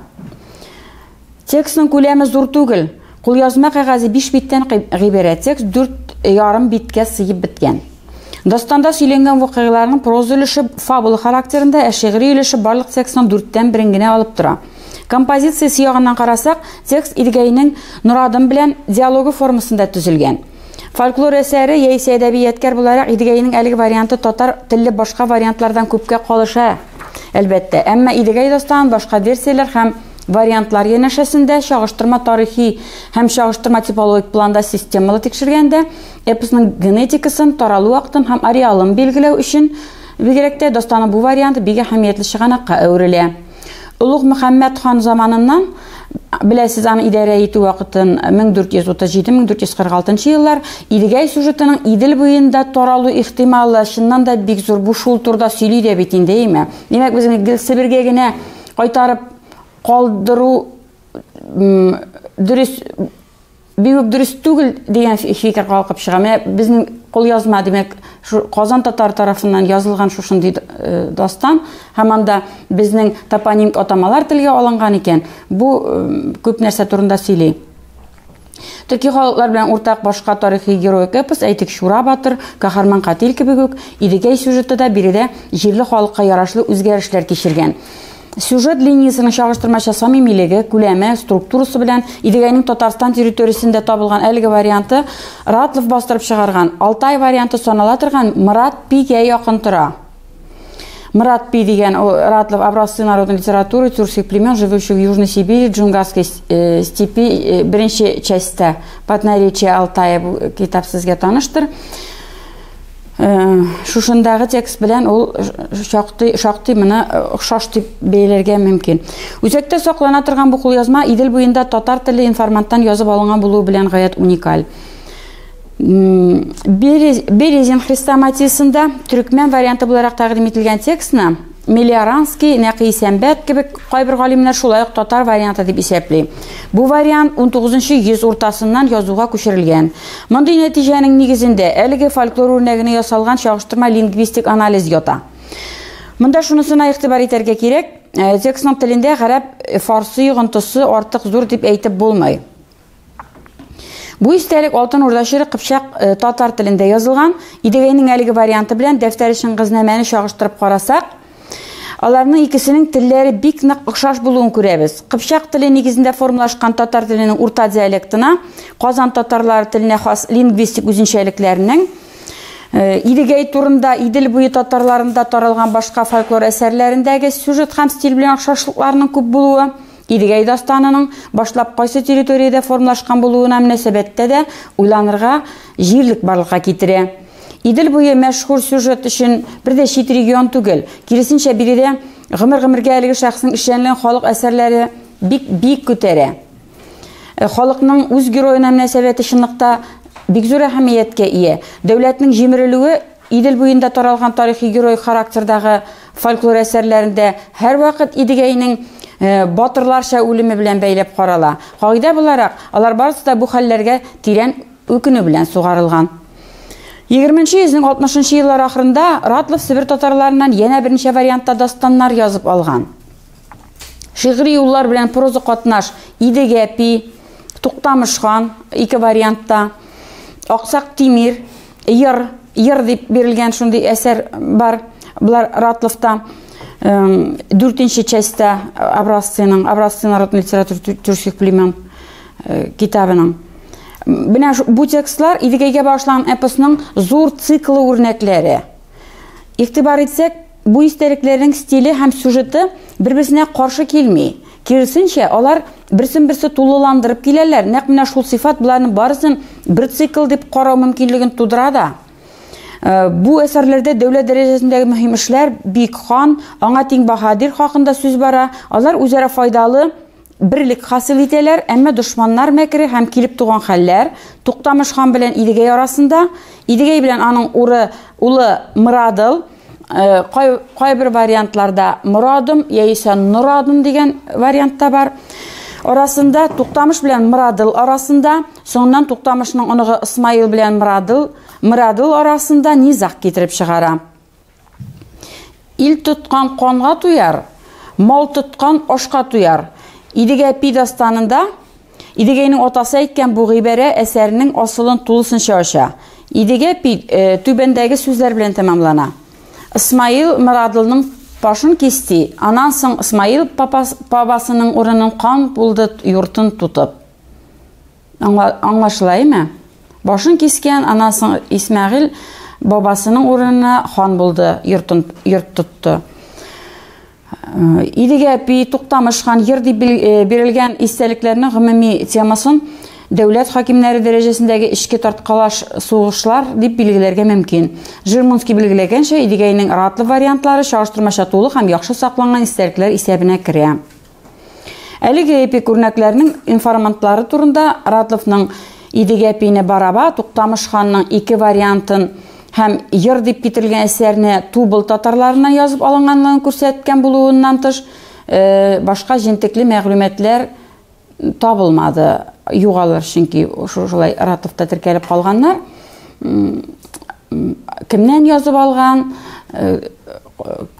Текстның күләме зур түгел. Кулъязма кәгазе 5 биттән гыйбарәт. Текст 4,5 биткә сыеп беткән. Дастанда сөйләнгән вакыйгаларның проза өлеше фабула характерында, ә шигъри өлеше барлык текстның дүрттән берен генә алып тора. Композициясе ягыннан карасак, текст Идегәйнең Норадым белән диалогы формасында төзелгән. Фольклор әсәре яисә әдәби ядкәр буларак Идегәйнең әлеге варианты татар телле башка вариантлардан күпкә калыша, әлбәттә. Әмма Идегәй дастанын башка версияләр һәм вариантлар янәшәсендә чагыштырма тарихи һәм чагыштырма типологик планда системалы тикшергәндә, эпосның генетикасын, таралу вакытын һәм ареалын билгеләү өчен бигрәк тә дастанның бу варианты бик әһәмиятле чыганакка әверелә. Олуг Мөхәммәд хан заманыннан, беләсез, аны идарә итү вакытын 1437-1446 еллар, Идегәй сюжетының Идел буенда таралу ихтималы чыннан да бик зур. Бу шул турыда сөйли дә бит инде, әйме? Димәк, безнең гел Себергә генә кайтарып калдыру дөрес, бик үк дөрес түгел дигән фикер калкып чыга. Менә безнең кулъязма, димәк, шу Казан татар тарафыннан язылган шушындый дастан, һәм анда безнең топонимик атамалар телгә алынган икән. Бу күп нәрсә турында сөйли. Төрки халыклар белән уртак башка тарихи героик эпос, әйтик, Чура батыр, Каһарман Катил кебек үк, Идегәй сюжеты да биредә җирле халыкка ярашлы үзгәрешләр кичергән. Сюжет линиясенең чагыштырмача самимилеге, күләме, структурасы белән Идегәйнең Татарстан территориясендә табылган әлеге варианты Ратлов бастырып чыгарган Алтай варианты санала торган Мырат Пигә якын тора. Мырат Пи дигән Ратлов Образцы народной литературы тюркских племен, живущих в Южной Сибири, Джунгарской степи, беренче частьта под наречие Алтая, бу китап сезгә таныштыр. Шушындагы текст белән ул шактый, шактый моны охшаш дип бәяләргә мөмкин. Үзәктә саклана торган бу кулъязма Идел буенда татар телле информанттан язып алынган булуы белән гаять уникаль. Березин хрестоматиясендә төркмән варианты буларак тәкъдим ителгән текстны Мелиоранский, Нәкый Исәнбәт кебек кайбер галимнәр шулай ук татар варианты дип исәпли. Бу вариант 19 йөз уртасыннан язуга күчерелгән. Мондый нәтиҗәнең нигезендә әлеге фольклор үрнәгенә ясалган чагыштырма лингвистик анализ ята. Монда шунысына игътибар итәргә кирәк, текстның телендә гарәп, фарсы йогынтысы артык зур дип әйтеп булмый. Бу истәлек Алтын Урда чоры кыпчак татар телендә язылган. Идегәйнең әлеге варианты белән Дәфтәр Чыңгызнамәне чагыштырып карасак, аларның икесенең телләре бик нык охшаш булуын күрәбез. Кыпчак теле нигезендә формалашкан татар теленең урта диалектына Казан татарлары теленә хас лингвистик үзенчәлекләренең, Идегәй турында Идел буе татарларында таралган башка фольклор әсәрләрендәге сюжет һәм стиль белән охшашлыкларының күп булуы, Идегәй дастанының башлап кайсы территориядә формалашкан булуына мөнәсәбәттә дә уйланырга җирлек барлыкка китерә. Идел буе мәшһүр сюжет өчен бер дә чит регион түгел. Киресенчә, биредә гомер-гомергә әлеге шәхеснең эшчәнлеген халык әсәрләре бик бик күтәрә. Халыкның үз героена мөнәсәбәте чынлыкта бик зур әһәмияткә ия. Дәүләтнең җимерелүе Идел буенда таралган тарихи герой характердагы фольклор әсәрләрендә һәрвакыт Идегәйнең батырларча үлеме белән бәйләп карала. Кагыйдә буларак, алар барысы да бу хәлләргә тирән үкенү белән сугарылган. 20 йөзнең 60 еллар ахырында Ратлов Себер татарларыннан янә берничә вариантта дастаннар язып алган. Шигъри юллар белән проза катнаш Идегә пи, Туктамыш хан ике вариантта, Аксак Тимир, Йыр, Йыр дип бирелгән шундый әсәр бар. Булар Ратловта дүртенче частьта образцының, образцы народной литературы тюркских племен китабының. Менә бу текстлар Идегәйгә багышланган эпосның зур циклы үрнәкләре. Игътибар итсәк, бу истәлекләрнең стиле һәм сюжеты бер-берсенә каршы килми. Киресенчә, алар берсен-берсе тулыландырып киләләр. Нәкъ менә шул сыйфат буларның барысын бер цикл дип карау мөмкинлеген тудыра да. Бу әсәрләрдә дәүләт дәрәҗәсендәге мөһим эшләр, бик хан, аңа тиң баһадир хакында сүз бара. Алар үзара файдалы берлек хасил итәләр, әмма дошманнар мәкере һәм килеп туган хәлләр Туктамыш хан белән Идегәй арасында, Идегәй белән аның уры, улы Мырадыл, кайбер вариантларда Морадым яисә Норадым дигән вариант та бар. Арасында Туктамыш белән Мырадыл арасында, соңыннан Туктамышның оныгы Исмаил белән Мырадыл, Мырадыл арасында низаг китереп чыгара. Ил тоткан канга туяр, мал тоткан ашка туяр. Идегә пи дастанында Идегәйнең атасы әйткән бу гыйбарә әсәрнең асылын тулысынча ача. Идегә пи түбәндәге сүзләр белән тәмамлана. Исмаил Мырадылның башын кисти, аннан соң Исмаил папасының урынын кан булды йортын тотып. Аңлашыла, әйме? Башын кискән, аннан соң Исмәгыйль бабасының урынына хан булды, йортын, йорт тотты. Идегә пи Туктамыш хан йыр дип бирелгән истәлекләрнең гомуми темасын дәүләт хакимнәре дәрәҗәсендәге эчке тарткалаш сугышлар дип билгеләргә мөмкин. Жирмунский билгеләгәнчә, Идегәйнең ратлы вариантлары чагыштырмача тулы һәм яхшы сакланган истәлекләр исәбенә керә. Әлеге эпик үрнәкләрнең информантлары турында Ратловның Идегә пине бараба, Туктамыш ханның ике вариантын һәм йыр дип китерелгән әсәрне Тубыл татарларыннан язып алынганлыгын күрсәткән булуыннан тыш, башка җентекле мәгълүматлар табылмады. Югалыр, чөнки шулай Ратловта теркәлеп калганнар. Кемнән язып алган,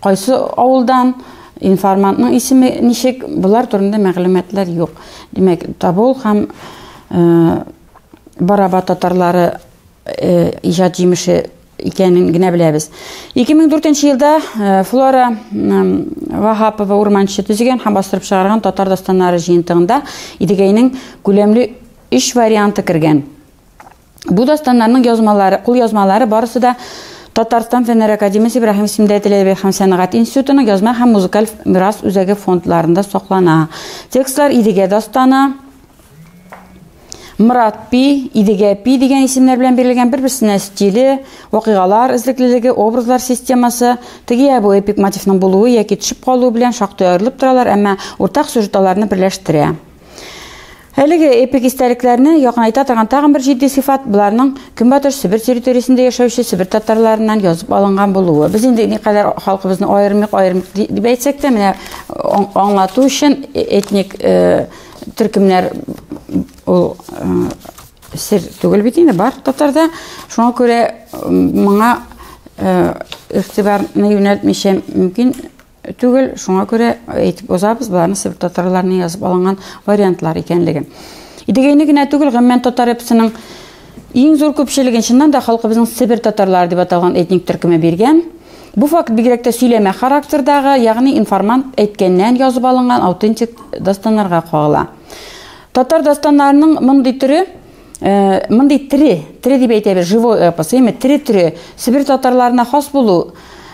кайсы авылдан, информантның исеме ничек, болар турында мәгълүматлар юк. Димәк, Табул һәм Бараба татарлары иҗат җимеше икәнен генә беләбез. 2004 елда Флора Ваһапова Урманчы төзегән һәм бастырып чыгарган татар дастаннары җыентыгында Идегәйнең күләмле өч варианты кергән. Бу дастаннарның язмалары, кул язмалары барысы да Татарстан Фәннәр академиясе Ибраһим исемендә тел әдәбият һәм сәнгать институтының язма һәм музыкаль мирас үзәге фондларында саклана. Текстлар Идегә дастаны, Морат Пи, Идегә Пи дигән исемнәр белән бирелгән бер-берсенә стиле, вакыйгалар эзлеклелеге, образлар системасы, теге я бу эпик мотивның булуы яки төшеп калуы белән шактый аерылып торалар, әмма уртак сюжет аларны берләштерә. Әлеге эпик истәлекләрне якынайта торган тагын бер җитди сыйфат, боларның Көнбатыш Себер территориясендә яшәүче Себер татарларыннан язып алынган булуы. Без инде никадәр халкыбызны аермыйк, аермыйк дип әйтсәк тә, менә аңлату өчен этник төркемнәр ул сер түгел бит инде, бар татарда. Шуңа күрә моңа игътибарны юнәлтмичә мөмкин түгел, шуңа күрә әйтеп узабыз, боларны Себер татарларының язып алынган вариантлар икәнлеген. Идегәйне генә түгел, гомумән татар эпосының иң зур күпчелеген чыннан да халкыбызның Себер татарлары дип аталган этник төркеме биргән. Бу факт бигрәк тә сөйләмә характердагы, ягъни информант әйткәннән язып алынган аутентик дастаннарга кагыла. Татар дастаннарының мондый төре, мондый тере, тере дип әйтәбез, живой эпос, әйме, тере төре Себер татарларына хас булу,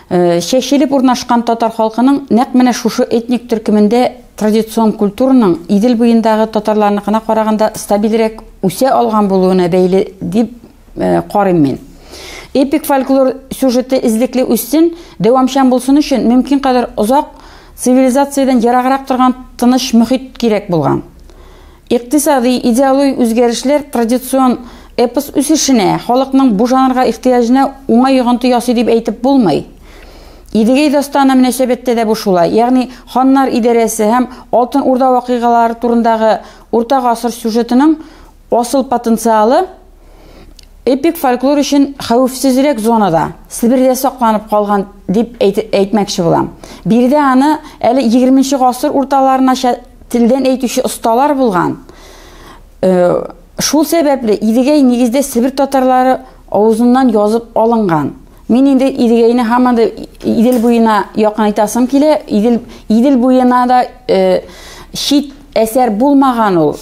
чәчелеп урнашкан татар халкының нәкъ менә шушы этник төркемендә традицион культураның Идел буендагы татарларныкына караганда стабильрәк үсә алган булуына бәйле дип карыйм мин. Эпик фольклор сюжеты эзлекле үссен, дәвамчан булсын өчен мөмкин кадәр озак цивилизациядән ераграк торган тыныч мөхит кирәк булган. Икътисади, идеологик үзгәрешләр традицион эпос үсешенә, халыкның бу жанрга ихтыяҗына уңай йогынты ясый дип әйтеп булмый. Идегәй дастаны мөнәсәбәттә дә бу шулай. Ягъни ханнар идарәсе һәм Алтын Урда вакыйгалары турындагы урта гасыр сюжетының асыл потенциалы эпик фольклор өчен хәвефсезрәк зонада, Себердә сакланып калган дип әйтмәкче булам. Биредә аны әле 20 гасыр урталарынача телдән әйтүче осталар булган. Шул сәбәпле Идегәй нигездә Себер татарлары авызыннан язып алынган. Мин инде Идегәйне һаман да Идел буена якынайтасым килә. Идел, Идел буена да чит әсәр булмаган ул.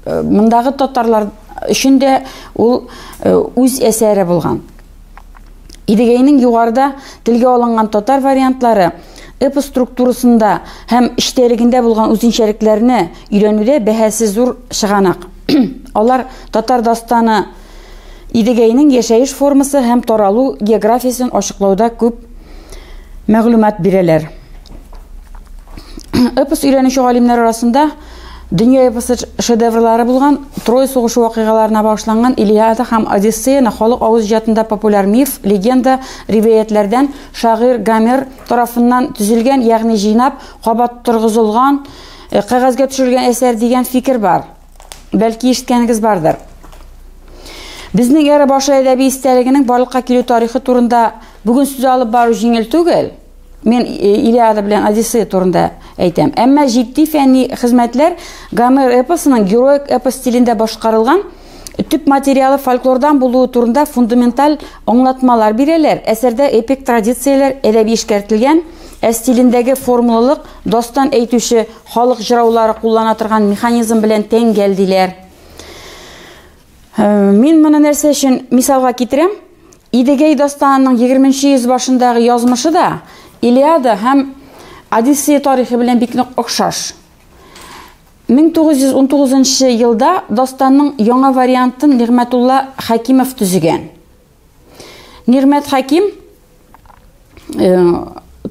Мондагы татарлар өчен дә ул үз әсәре булган. Идегәйнең югарыда телгә алынган татар вариантлары эпос структурасында һәм эчтәлегендә булган үзенчәлекләрне өйрәнүдә бәһасе зур чыганак. Алар татар дастаны Идегәйнең яшәеш формасы һәм таралу географиясен ачыклауда күп мәгълүмат бирәләр. Эпос өйрәнүче галимнәр арасында дөнья эпосы шедеврлары булган Трой сугышы вакыйгаларына багышланган Илиада һәм Одиссеяны халык авыз иҗатында популяр миф, легенда, риваятьләрдән шагыйрь Гомер тарафыннан төзелгән, ягъни җыйнап, кабат торгызылган, кәгазьгә төшерелгән әсәр дигән фикер бар. Бәлки ишеткәнегез бардыр. Безнең эра башы әдәби истәлегенең барлыкка килү тарихы турында бүген сүз алып бару җиңел түгел. Мин Илиада белән Одиссея турында әйтәм. Әмма җитди фәнни хезмәтләр Гомер эпосының героик эпос стилендә башкарылган төп материалы фольклордан булуы турында фундаменталь аңлатмалар бирәләр. Әсәрдә эпик традицияләр әдәби эшкәртелгән, ә стилендәге формулалык дастан әйтүче халык җыраулары куллана торган механизм белән тәңгәл диләр. Мин моны нәрсә өчен мисалга китерәм? Идегәй дастанының 20 йөз башындагы язмышы да Илиада һәм Одиссея тарихы белән бик нык охшаш. 1919 елда дастанның яңа вариантын Нигъмәтулла Хәкимов төзегән. Нигъмәт Хәким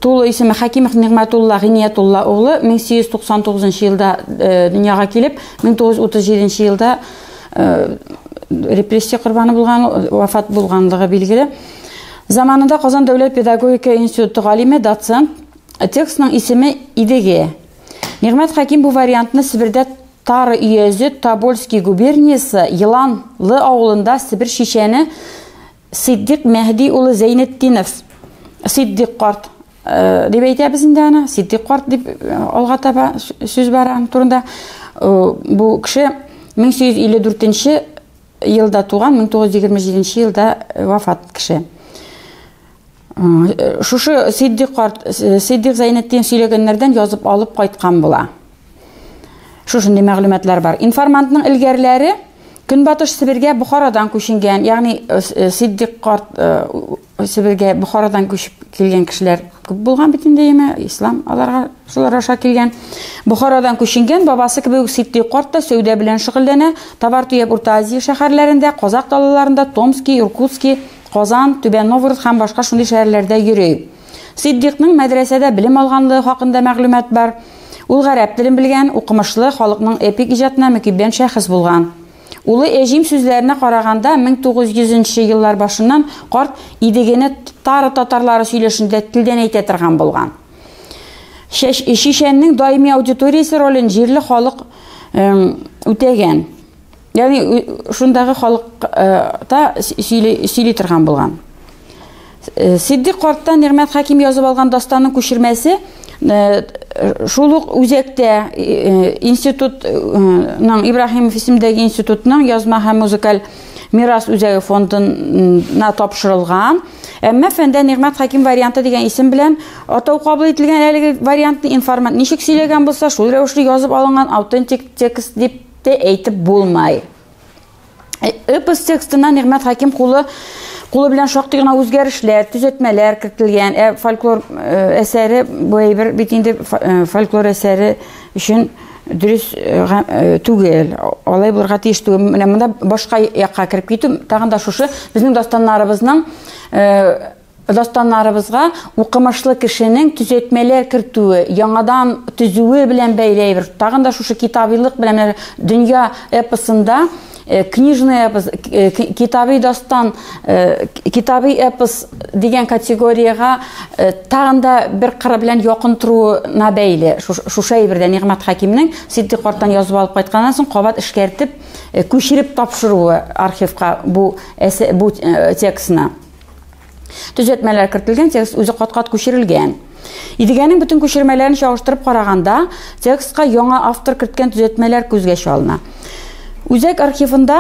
тулы исеме Хәкимов Нигъмәтулла Гиниятулла углы 1899 елда дөньяга килеп, 1937 елда репрессия корбаны булган, вафат булганлыгы билгеле. Заманында Казан дәүләт педагогика институты галиме, доцент, текстның исеме Идеге. Нигъмәт Хәким бу вариантны Себердә Тары өязе Тобольский губерниясе Еланлы авылында Себер чичәне Сиддик Мәһди улы Зәйнетдинов, Сиддик карт дип әйтәбез инде аны, Сиддик карт дип алга таба сүз бара аның турында. Бу кеше 1854 елда туган, 1927 елда вафат кеше. Шушы Сиддик карт, Сиддик Зәйнетдин сөйләгәннәрдән язып алып кайткан була. Шушындый мәгълүматлар бар. Информантның элгәрләре Көнбатыш Себергә Бохарадан күченгән, ягъни Сиддик карт Себергә Бохарадан күчеп килгән кешеләр күп булган бит инде, яме, ислам аларга шулар аша килгән. Бохарадан күченгән бабасы кебек үк Сиддик карт та сәүдә белән шөгыльләнә, товар төяп Урта Азия шәһәрләрендә, Казак далаларында, Томский, Иркутский, Казан, Түбән Новгород һәм башка шундый шәһәрләрдә йөри. Сиддикның мәдрәсәдә белем алганлыгы хакында мәгълүмат бар. Ул гарәп телен белгән, укымышлы, халыкның эпик иҗатына мөкиббән шәхес булган. Улы Әҗим сүзләренә караганда, 1900 нче еллар башыннан карт Идегене тары татарлары сөйләшендә телдән әйтә торган булган. Чичәннең даими аудиториясе ролен җирле халык үтәгән. Ягъни шундагы халыкта сөйли, сөйли торган булган. Сиддик карттан Нигъмәт Хәким язып алган дастанның күчермәсе шул ук үзәктә институтның Ибраһимов исемендәге институтның язма һәм музыкаль мирас үзәге фондына тапшырылган. Әмма фәндә Нигъмәт Хәким варианты дигән исем белән атау кабул ителгән әлеге вариантны информант ничек сөйләгән булса, шул рәвешле язып алынган аутентик текст дип те әйтеп булмай. Эпос текстына Нигъмәт Хәким кулы кулы белән шактый гына үзгәрешләр, төзәтмәләр кертелгән. Ә фольклор әсәре бу әйбер бит инде фольклор әсәре өчен дөрес түгел. Алай булырга тиеш түгел. Менә монда башка якка кереп китү, тагын да шушы безнең дастаннарыбызның Дастаннарыбызга укымышлы кешенең төзәтмәләр кертүе, яңадан төзүе белән бәйле әйбер. Тагын да шушы китабилык белән менә дөнья эпосында э, книжный эпос, э, китаби дастан, э, китаби эпос дигән категориягә тагын да бер кыры белән якын торуына бәйле. Шушы әйбердә Нигъмәт Хәкимнең Сиддик карттан язып алып кайтканнан соң кабат эшкәртеп, күчереп тапшыруы архивка бу бу текстны. Төзәтмәләр кертелгән, текст үзе кат-кат күчерелгән. Идегәнең бөтен күчермәләрен чагыштырып караганда, текстка яңа автор керткән төзәтмәләр күзгә чалына. Үзәк архивында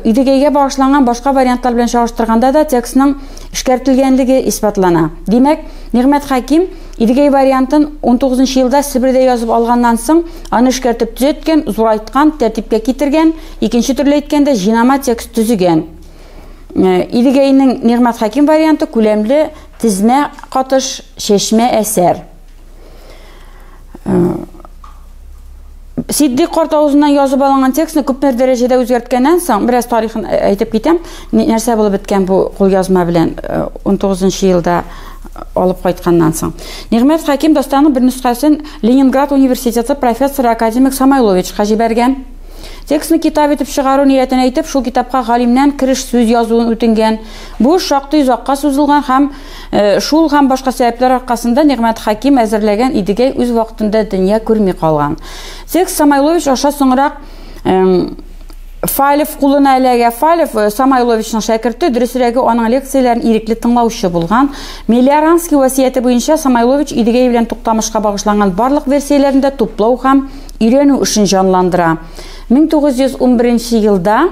Идегәйгә багышланган башка вариантлар белән чагыштырганда да текстның эшкәртелгәнлеге исбатлана. Димәк, Нигъмәт Хәким Идегәй вариантын 19 елда Себердә язып алганнан соң, аны эшкәртеп төзәткән, зурайткан, тәртипкә китергән, икенче төрле әйткәндә, җыйнама текст төзегән. Идегәйнең Нигъмәт Хәким варианты күләмле тезмә катыш чәчмә әсәр. Ситдыйк карт авызыннан язып алынган текстны күпмедер дәрәҗәдә үзгәрткәннән соң, бераз тарихын әйтеп китәм, нәрсә булып беткән бу кулъязма белән 19 елда алып кайтканнан соң. Нигъмәт Хәким дастанның бер нөсхәсен Ленинград университеты профессоры академик Самойловичка җибәргән. Текстны китап итеп чыгару ниятен әйтеп, шул китапка галимнән кереш сүз язуын үтенгән. Бу эш шактый озакка сузылган һәм шул һәм башка сәбәпләр аркасында Нигъмәт Хәким әзерләгән Идегәй үз вакытында дөнья күрми калган. Текст Самойлович аша соңрак Фалев кулына эләгә. Фалев Самойловичның шәкерте, дөресрәге, аның лекцияләрен ирекле тыңлаучы булган. Мелиоранский васыяте буенча Самойлович Идегәй белән Туктамышка багышланган барлык версияләрен дә туплау һәм өйрәнү эшен җанландыра. 1911 елда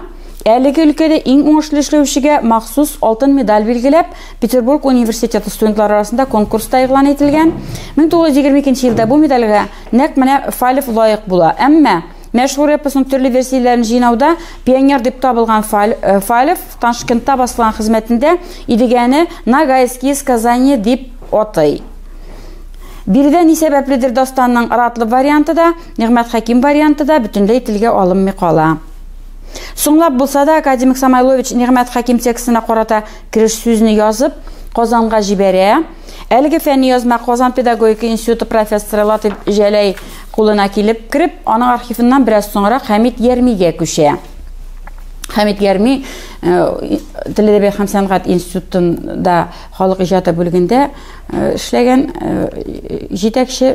әлеге өлкәдә иң уңышлы эшләүчегә махсус алтын медаль билгеләп, Петербург университеты студентлары арасында конкурс та игълан ителгән. 1922 елда бу медальгә нәкъ менә Фалев лаек була. Әмма мәшһүр эпосның төрле версияләрен җыйнауда пионер дип табылган Фалев Ташкентта басылган хезмәтендә Идегәне Ногайские сказания дип атый. Биредә ни сәбәпледер дастанның Ратлы варианты да, Нигъмәт Хәким варианты да бөтенләй телгә алынмый кала. Соңлап булса да, академик Самойлович Нигъмәт Хәким текстына карата кереш сүзне язып, Казанга җибәрә. Әлеге фәнни язма Казан педагогика институты профессоры Латыйп Җәләй кулына килеп кереп, аның архивыннан бераз соңрак Хәмит Ярмигә күчә. Хәмит Ярми Тел, әдәбият һәм сәнгать институтында халык иҗаты бүлегендә эшләгән җитәкче,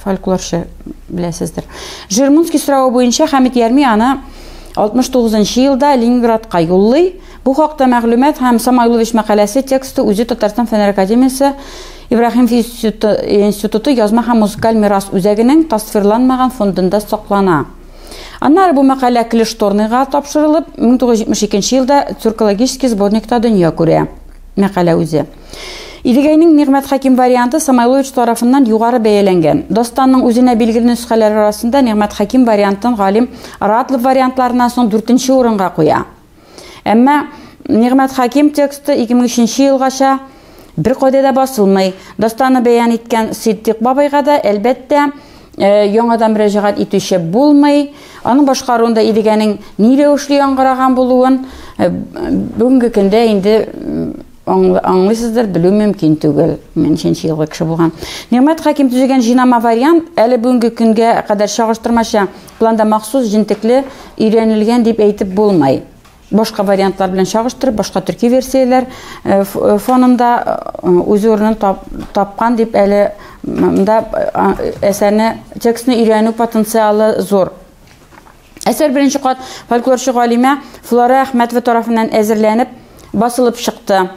фольклорчы, беләсездер. Жирмунский соравы буенча Хәмит Ярми аны 69 елда Ленинградка юллый. Бу хакта мәгълүмат һәм Самойлович мәкаләсе тексты үзе Татарстан Фәннәр академиясе Ибраһим институты язма һәм музыкаль мирас үзәгенең тасвирланмаган фондында саклана. Аннары бу мәкалә Клешторныйга тапшырылып, 1972 елда Тюркологический сборникта дөнья күрә. Мәкалә үзе. Идегәйнең Нигъмәт Хәким варианты Самойлович тарафыннан югары бәяләнгән. Дастанның үзенә билгеле нөсхәләре арасында Нигъмәт Хәким вариантын галим Ратлов вариантларыннан соң дүртенче урынга куя. Әмма Нигъмәт Хәким тексты 2003 елгача бер кайда да басылмый. Дастанны бәян иткән Сиддик бабайга да, әлбәттә, яңадан мөрәҗәгать итүче булмый. Аның башкаруында Идегәнең ни рәвешле яңгыраган булуын бүгенге көндә инде аңлыйсыздыр, белү мөмкин түгел. Мен ничәнче елгы кеше булган. Нигъмәт Хәким төзегән җыйнама вариант әле бүгенге көнгә кадәр чагыштырмача планда махсус җентекле өйрәнелгән дип әйтеп булмый. Башка вариантлар белән чагыштырып, башка төрки версияләр фонында үз урынын тапкан дип әле монда әсәрне, текстны өйрәнү потенциалы зур. Әсәр беренче кат фольклорчы галимә Флора Әхмәтова тарафыннан әзерләнеп, басылып чыкты.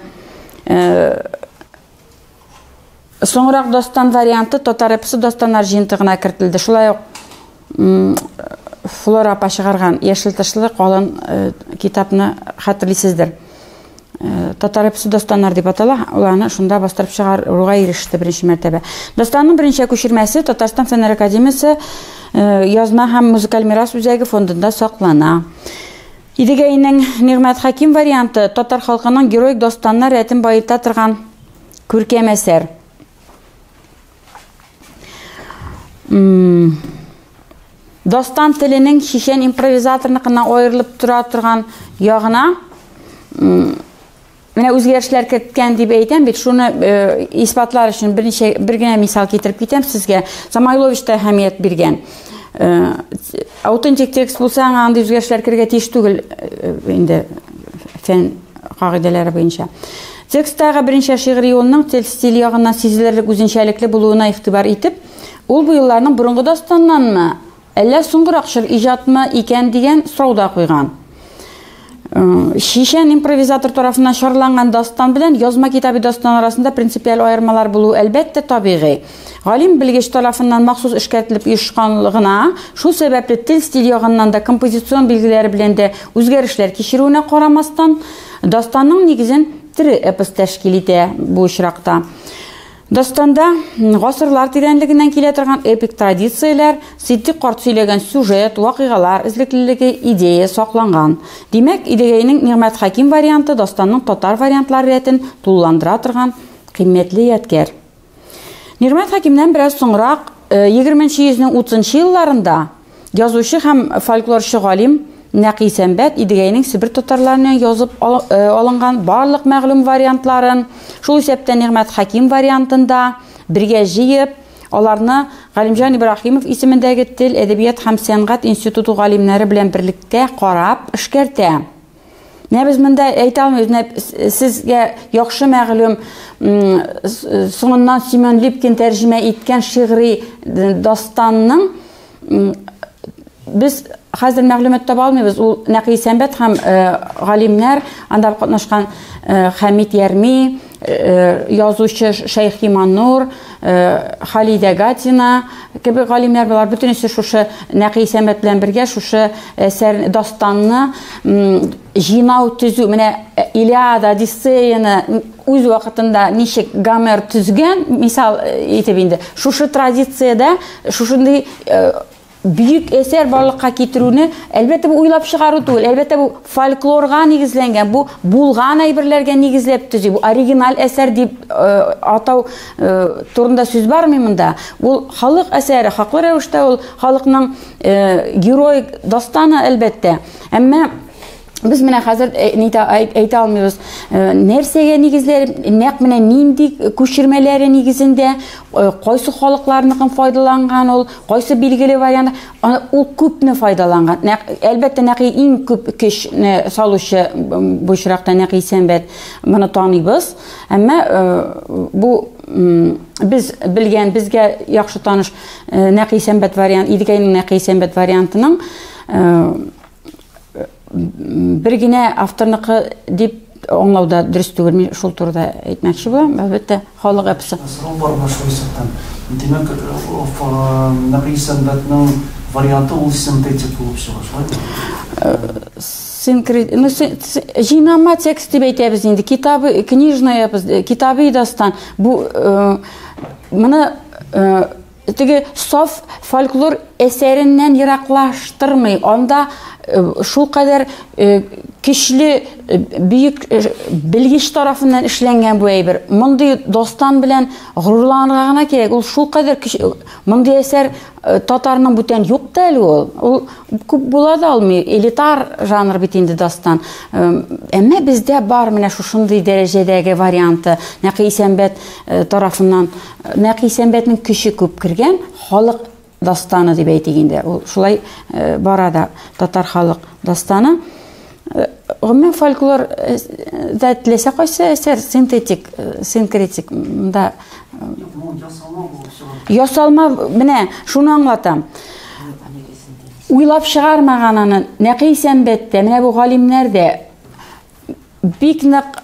Соңрак дастан варианты татар эпосы дастаннар җыентыгына кертелде. Шулай ук Флора апа чыгарган яшел тышлы калын китапны хәтерлисездер. Татар эпосы дастаннар дип атала, уларны шунда бастырып чыгаруга иреште беренче мәртәбә. Дастанның беренче күчермәсе Татарстан Фәннәр академиясе язма һәм музыкаль мирас үзәге фондында саклана. Идегәйнең Нигъмәт Хәким варианты татар халкының героик дастаннар рәтен баета торган күркәм әсәр. Дастан теленең чечен импровизаторныкыннан аерылып тора торган ягына менә үзгәрешләр керткән дип әйтәм бит, шуны исбатлар өчен бер генә мисал китереп китәм сезгә. Самойлович та әһәмият биргән. Аутентик текст булса, аңа андый үзгәрешләр керергә тиеш түгел инде фән кагыйдәләре буенча. Тексттагы беренче шигъри юлның тел стиль ягыннан сизелерлек үзенчәлекле булуына игътибар итеп, ул бу юлларның борынгы дастаннанмы, әллә соңгырак чор иҗатмы икән дигән сорау да куйган. Чечен импровизатор тарафыннан чарланган дастан белән язма китабы дастан арасында принципиаль аермалар булу әлбәттә табигый. Галим белгеч тарафыннан махсус эшкәртелеп оешканлыгына, шул сәбәпле тел стиль ягыннан да композицион билгеләре белән дә үзгәрешләр кичерүенә карамастан, дастанның нигезен тере эпос тәшкил итә бу очракта. Дастанда гасырлар тирәнлегеннән килә торган эпик традицияләр, Сиддик карт сөйләгән сюжет, вакыйгалар эзлеклелеге, идея сакланган. Димәк, Идегәйнең Нигъмәт Хәким варианты дастанның татар вариантлары рәтен тулыландыра торган кыйммәтле ядкәр. Нигъмәт Хәкимнән бераз соңрак 20 йөзнең 30 елларында язучы һәм фольклорчы галим Нәкый Исәнбәт Идегәйнең Себер татарларыннан язып алынган барлык мәгълүм вариантларын, шул исәптән Нигъмәт Хәким вариантын да бергә җыеп, аларны Галимҗан Ибраһимов исемендәге Тел, әдәбият һәм сәнгать институты галимнәре белән берлектә карап эшкәртә. Менә без монда әйтә алмыйбыз, менә сезгә яхшы мәгълүм, соңыннан Семен Липкин тәрҗемә иткән шигъри дастанның без хәзер мәгълүмат таба алмыйбыз. Ул Нәкый Исәнбәт һәм галимнәр, анда катнашкан Хәмит Ярми, язучы Шәйхи Маннур, Халидә Гатина кебек галимнәр, болар бөтенесе шушы Нәкый Исәнбәт белән бергә шушы әсәр дастанны җыйнау, төзү, менә Илиада, Одиссеяны үз вакытында ничек Гомер төзгән, мисал итеп инде, шушы традициядә шушындый бөек әсәр барлыкка китерүне, әлбәттә, бу уйлап чыгару түгел, әлбәттә, бу фольклорга нигезләнгән, бу булган әйберләргә нигезләп төзи, бу оригиналь әсәр дип атау турында сүз бармый монда. Ул халык әсәре, хаклы рәвештә ул халыкның героик дастаны, әлбәттә. Әмма без менә хәзер әйтә алмыйбыз, нәрсәгә нигезләре, нәкъ менә нинди күчермәләре нигезендә, кайсы халыкларныкын файдаланган ул, кайсы билгеле вариант, ул күпне файдаланган. Әлбәттә, нәкъ иң күп көчне салучы бу очракта Нәкый Исәнбәт, моны таныйбыз. Әмма бу без белгән, безгә яхшы таныш Нәкый Исәнбәт вариант, Идегәйнең Нәкый Исәнбәт вариантының бер генә авторныкы дип аңлау да дөрес түгел. Мин шул турыда әйтмәкче булам. Әлбәттә, халык эпосы. Сорау бар менә шул исәптән. Димәк, Нәкый Исәнбәтнең варианты ул синтетик булып чыга, шулаймы? Синкрет, ну, җыйнама текст дип әйтәбез инде. Китабы, книжная эпос, китабы дастан. Бу моны теге саф фольклор әсәреннән ераклаштырмый. Анда шул кадәр көчле, бөек белгеч тарафыннан эшләнгән бу әйбер. Мондый дастан белән горурланырга гына кирәк. Ул шул кадәр көч, мондый әсәр татарның бүтән юк та әле ул. Ул күп була да алмый. Элитар жанр бит инде дастан. Әмма бездә бар менә шушындый дәрәҗәдәге варианты. Нәкый Исәнбәт тарафыннан, Нәкый Исәнбәтнең көче күп кергән халык дастаны дип әйтик инде. Ул шулай бара да татар халык дастаны. Гомумән фольклор да теләсә кайсы әсәр синтетик, синкретик монда ясалма, менә шуны аңлатам. Уйлап чыгармаган аны Нәкый Исәнбәт тә, менә бу галимнәр дә бик нык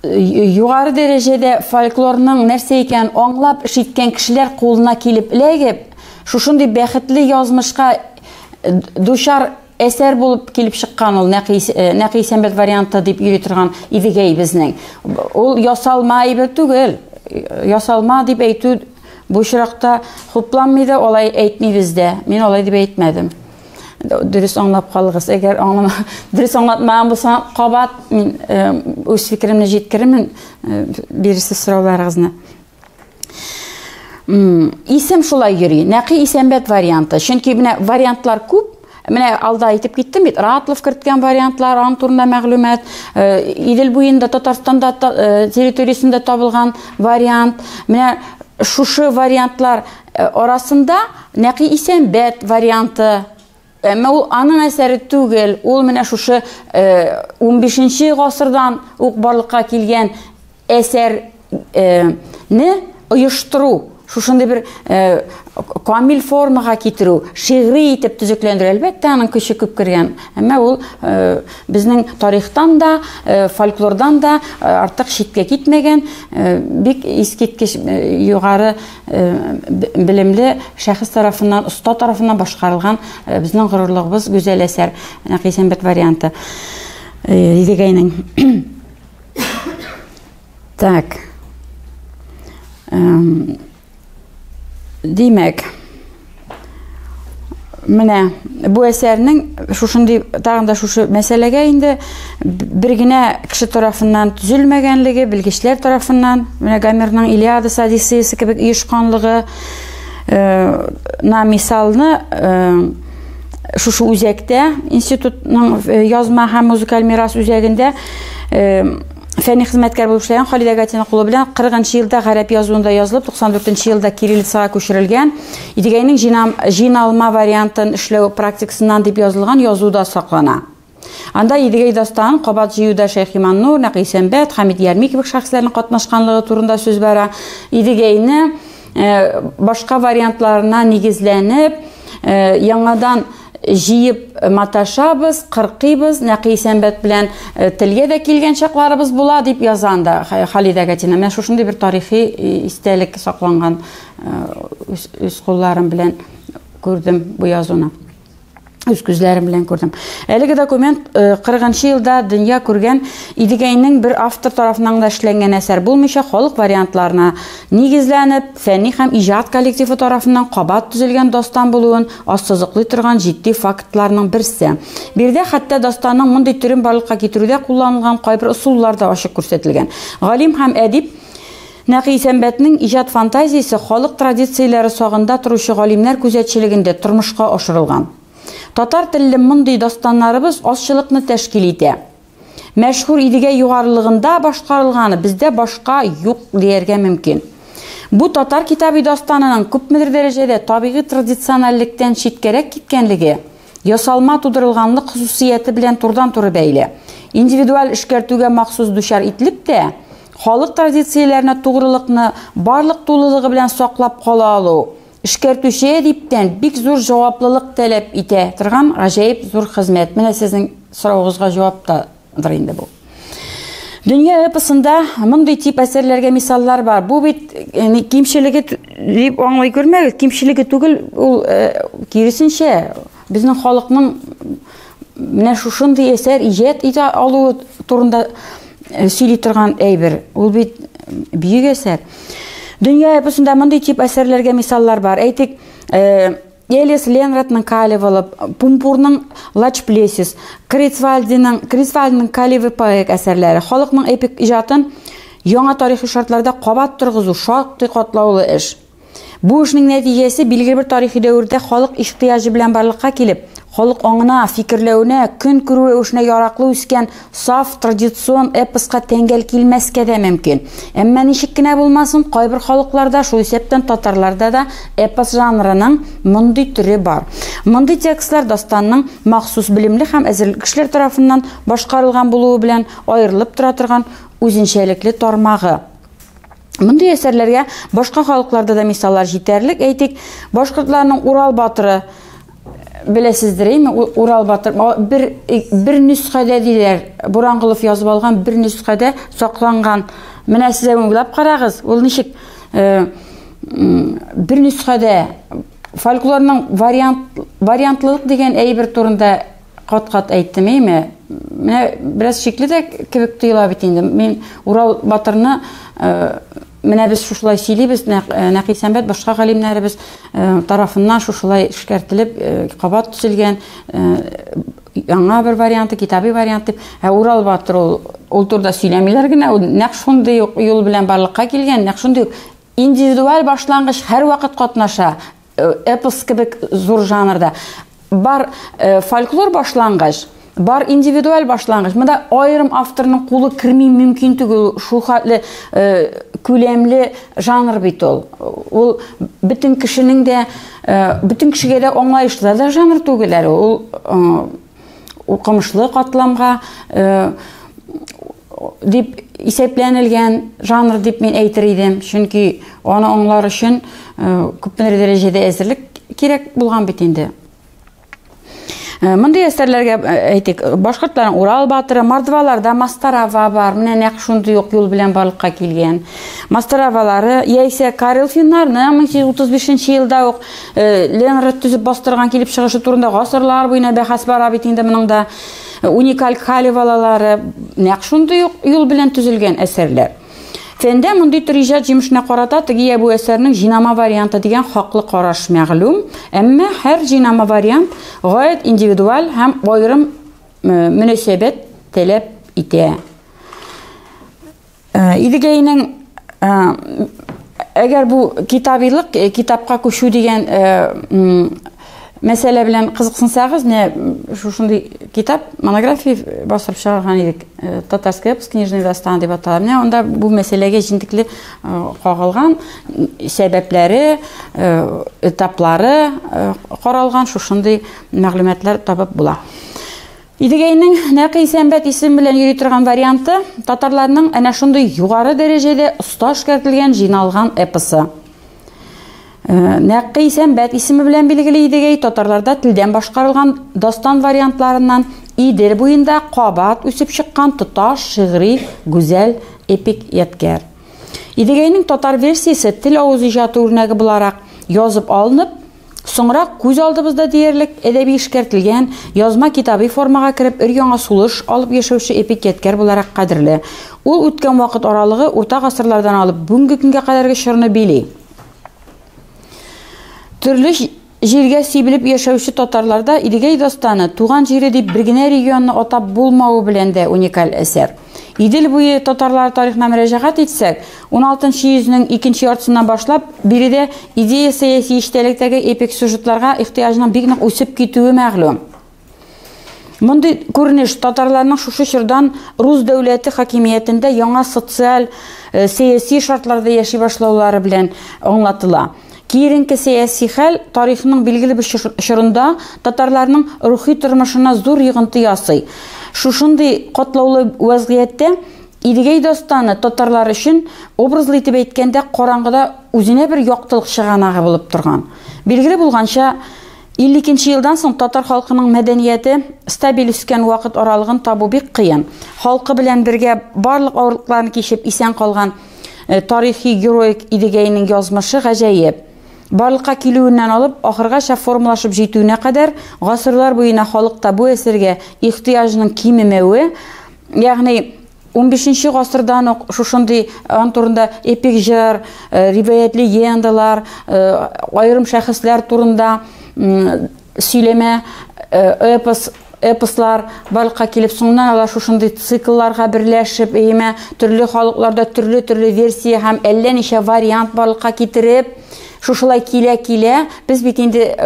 югары дәрәҗәдә фольклорның нәрсә икәнен аңлап эш иткән кешеләр кулына килеп эләгеп, шушындый бәхетле язмышка дучар әсәр булып килеп чыккан ул Нәкый Исәнбәт варианты дип йөри торган Идегәй безнең. Ул ясалма әйбер түгел. Ясалма дип әйтү бу очракта хупланмый да, алай әйтмибез дә. Мин алай дип әйтмәдем. Дөрес аңлап калыгыз. Әгәр дөрес аңлатмаган булсам, кабат мин үз фикеремне җиткерермен, бирерсез сорауларыгызны. Исем шулай йөри. Нәкый Исәнбәт варианты. Чөнки менә вариантлар күп. Менә алда әйтеп киттем бит, Ратлов керткән вариантлар, аның турында мәгълүмат, Идел буенда, Татарстанда территориясендә табылган вариант. Менә шушы вариантлар арасында Нәкый Исәнбәт варианты. Әмма ул аның әсәре түгел, ул менә шушы 15 гасырдан ук барлыкка килгән әсәрне оештыру, шушындый бер камил формага китерү, шигъри итеп төзекләндерү, әлбәттә, аның көче күп кергән. Әмма ул безнең тарихтан да, фольклордан да артык читкә китмәгән, бик искиткеч югары белемле шәхес тарафыннан, оста тарафыннан башкарылган безнең горурлыгыбыз, гүзәл әсәр, Нәкый Исәнбәт варианты. Идегәйнең. Так. Димәк, Менә бу әсәрнең шушындый тагын да шушы мәсьәләгә инде бер генә кеше тарафыннан төзелмәгәнлеге, белгечләр тарафыннан, менә Гомерның Илиадасы, Одиссеясы кебек оешканлыгы на мисалны шушы үзәктә, институтның язма һәм музыкаль мирас үзәгендә фәнни хезмәткәр булып эшләгән Халидә Гатина кулы белән 40 нчы елда гарәп язуында язылып, 94 нче елда кириллицага күчерелгән Идегәйнең җыйналма вариантын эшләү практикасыннан дип язылган язу да саклана. Анда Идегәй дастанын кабат җыюда Шәйхи Маннур, Нәкый Исәнбәт, Хәмит Ярми кебек шәхесләрнең катнашканлыгы турында сүз бара. Идегәйне башка вариантларына нигезләнеп, яңадан җыеп маташабыз, кыркыйбыз, Нәкый Исәнбәт белән телгә дә килгән чакларыбыз була, дип яза анда Халидә Гатина. Менә шушындый бер тарихи истәлек сакланган, үз кулларым белән күрдем бу язуны. Үз күзләрем белән күрдем. Әлеге документ 40 нчы елда дөнья күргән Идегәйнең бер автор тарафыннан да эшләнгән әсәр булмыйча, халык вариантларына нигезләнеп, фәнни һәм иҗат коллективы тарафыннан кабат төзелгән дастан булуын ассызыклый торган җитди фактларның берсе. Биредә хәтта дастанның мондый төрен барлыкка китерүдә кулланылган кайбер ысуллар да ачык күрсәтелгән. Галим һәм әдип Нәкый Исәнбәтнең иҗат фантазиясе халык традицияләре сагында торучы галимнәр күзәтчелегендә тормышка ашырылган. Татар телле мондый дастаннарыбыз азчылыкны тәшкил итә. Мәшһүр Идегәй югарылыгында башкарылганы бездә башка юк дияргә мөмкин. Бу татар китаби дастанының күпмедер дәрәҗәдә табигый традициональлектән читкәрәк киткәнлеге, ясалма тудырылганлык хосусияте белән турыдан-туры бәйле. Индивидуаль эшкәртүгә махсус дучар ителеп тә, халык традицияләренә тугрылыкны барлык тулылыгы белән саклап кала алу, эшкәртүче әдиптән бик зур җаваплылык таләп итә торган гаҗәеп зур хезмәт. Менә сезнең соравыгызга җавап та дыр инде бу. Дөнья эпосында мондый тип әсәрләргә мисаллар бар. Бу бит э, кимчелеге дип аңлый күрмәгез, кимчелеге түгел, ул э, киресенчә, безнең халыкның менә шушындый әсәр иҗат итә алуы турында э, сөйли торган әйбер. Ул бит бөек әсәр. Дөнья эпосында мондый тип әсәрләргә мисаллар бар. Әйтик, Элис Ленратның Калевалы, Пумпурның Лачплесис, Крейцвальдиның Крейцвальдның Калевы поэк әсәрләре халыкның эпик иҗатын яңа тарихи шартларда кабат торгызу шактый катлаулы эш. Бу эшнең нәтиҗәсе билгеле бер тарихи дәвердә халык ихтыяҗы белән барлыкка килеп, халык аңына, фикерләвенә, көн күрү рәвешенә яраклы үскән саф традицион эпоска тәңгәл килмәскә дә мөмкин. Әмма ничек кенә булмасын, кайбер халыкларда, шул исәптән татарларда да эпос жанрының мондый төре бар. Мондый текстлар дастанның махсус белемле һәм әзерлек кешеләр тарафыннан башкарылган булуы белән аерылып тора торган үзенчәлекле тармагы. Мондый әсәрләргә башка халыкларда да мисаллар җитәрлек. Әйтик, башкортларның Урал батыры беләсездер, әйме? Урал батыр бер бер нөсхәдә диләр. Бурангулов язып алган бер нөсхәдә сакланган. Менә сез уйлап карагыз, ул ничек э, бер нөсхәдә фольклорның вариант вариантлылык дигән әйбер турында Кат-кат әйттем, әйме? Менә бераз шикле дә кебек тоела бит инде. Мин Урал батырны э, менә без шушылай сөйлибез, э, Нәкый Сәнбәт башка галимнәребез э, тарафыннан шушылай эшкәртелеп, кабат төзелгән яңа бер варианты, китаби вариант дип. Ә Урал батыр ул ул турыда сөйләмиләр генә, ул нәкъ шундый ук юл белән барлыкка килгән, нәкъ шундый ук индивидуаль башлангыч һәрвакыт катнаша. Эпос кебек зур жанрда бар фольклор башлангыч, бар индивидуаль башлангыч. Монда аерым авторның кулы керми мөмкин түгел, шул хәтле күләмле жанр бит ул. Ул бөтен кешенең дә, бөтен кешегә дә аңлаешлы да жанр түгел әле. Ул укымышлы катламга дип исәпләнелгән жанр дип мин әйтер идем. Чөнки аны аңлар өчен күпмедер дәрәҗәдә әзерлек кирәк булган бит инде. Мондый әсәрләргә әйтик, башкортларның Урал батыры, мордваларда Мастарава бар, менә нәкъ шундый ук юл белән барлыкка килгән. Мастаравалары, яисә Карел финнарның 1835 елда ук Ленрад төзеп бастырган килеп чыгышы турында гасырлар буена бәхәс бара бит инде моның да. Уникаль Калевалалары нәкъ шундый ук юл белән төзелгән әсәрләр. Фәндә мондый төр иҗат җимешенә карата теге я бу әсәрнең җыйнама варианты дигән хаклы караш мәгълүм, әмма һәр җыйнама вариант гаять индивидуаль һәм аерым мөнәсәбәт таләп итә. Идегәйнең әгәр бу китабилык, китапка күчү дигән мәсьәлә белән кызыксынсагыз, менә шушындый китап, монография бастырып чыгарган идек. Татарский эпос книжный дастан дип атала. Менә анда бу мәсьәләгә җентекле кагылган, сәбәпләре, этаплары каралган шушындый мәгълүматлар табып була. Идегәйнең Нәкый Исәнбәт исеме белән йөри торган варианты татарларның әнә шундый югары дәрәҗәдә оста эшкәртелгән, җыйналган эпосы. Нәкый Исәнбәт исеме белән билгеле Идегәй татарларда телдән башкарылган дастан вариантларыннан Идел буенда кабат үсеп чыккан тоташ шигъри гүзәл эпик ядкәр. Идегәйнең татар версиясе тел авыз иҗаты үрнәге буларак язып алынып, Соңрак күз алдыбызда диярлек әдәби эшкәртелгән, язма китабый формага кереп өр-яңа сулыш алып яшәүче эпик ядкәр буларак кадерле. Ул үткән вакыт аралыгы урта гасырлардан алып бүгенге көнгә кадәрге чорны били. Төрле җиргә сибелеп яшәүче татарларда Идегәй дастаны туган җире дип бер генә регионны атап булмавы белән дә уникаль әсәр. Идел буе татарлары тарихына мөрәҗәгать итсәк, 16 йөзнең икенче яртысыннан башлап, биредә идея-сәяси эчтәлектәге эпик сюжетларга ихтыяҗның бик нык үсеп китүе мәгълүм. Мондый күренеш татарларның шушы чордан рус дәүләте хакимиятендә яңа социаль, э, сәяси шартларда яши башлаулары белән аңлатыла. Киеренке сәяси хәл тарихның билгеле бер чорында татарларның рухи тормышына зур йогынты ясый. Шушындый катлаулы вәзгыятьтә Идегәй дастаны татарлар өчен, образлы итеп әйткәндә, караңгыда үзенә бер яктылык чыганагы булып торган. Билгеле булганча, 52 нче елдан соң татар халкының мәдәнияте стабиль үскән вакыт аралыгын табу бик кыен. Халкы белән бергә барлык авырлыкларны кичеп исән калган э, тарихи героик Идегәйнең язмышы гаҗәеп. Барлыкка килүеннән алып ахыргача формалашып җитүенә кадәр гасырлар буена халыкта бу әсәргә ихтыяҗның кимемәве, ягъни 15 гасырдан ук шушындый ан турында эпик җыр, э, риваять легендалар, э, аерым шәхесләр турында сөйләмә, э, эпос эпослар барлыкка килеп, соңыннан алар шушындый циклларга берләшеп, әйеме, төрле халыкларда төрле-төрле версия һәм әллә ничә вариант барлыкка китереп, шушылай килә-килә, без бит инде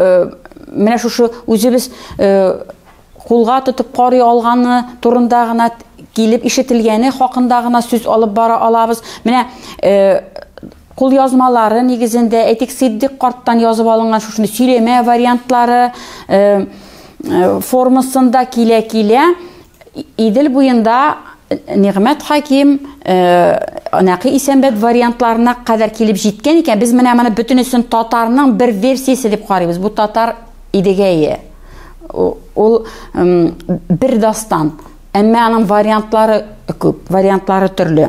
менә шушы үзебез кулга тотып карый алганы турында гына килеп ишетелгәне хакында гына сүз алып бара алабыз. Менә э, кулъязмалары нигезендә, әйтик, Сиддик карттан язып алынган шушындый сөйләмә вариантлары э, э, формасында килә-килә Идел буенда Нигъмәт Хаким, Нәкый Исәнбәт вариантларына кадәр килеп җиткән икән, без менә моны бөтенесен татарның бер версиясе дип карыйбыз. Бу татар Идегәе. Ул бер дастан. Әмма аның вариантлары күп, вариантлары төрле.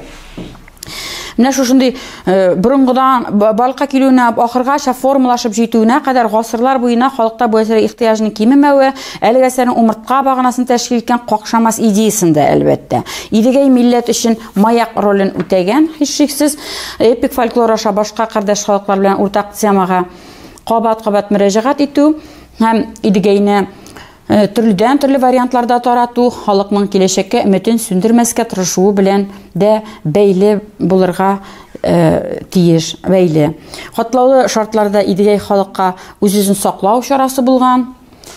Менә шушындый э, борынгыдан барлыкка килүенә, ахыргача формалашып җитүенә кадәр гасырлар буена халыкта бу әсәргә ихтыяҗның кимемәве, әлеге әсәрнең умыртка баганасын тәшкил иткән какшамас идеясендә, әлбәттә. Идегәй милләт өчен маяк ролен үтәгән, һичшиксез, эпик фольклор аша башка кардәш халыклар белән уртак темага кабат-кабат мөрәҗәгать итү һәм Идегәйне э, төрледән-төрле вариантларда тарату халыкның киләчәккә өметен сүндермәскә тырышуы белән дә бәйле булырга э, тиеш, бәйле. Катлаулы шартларда Идегәй халыкка үз-үзен саклау чарасы булган.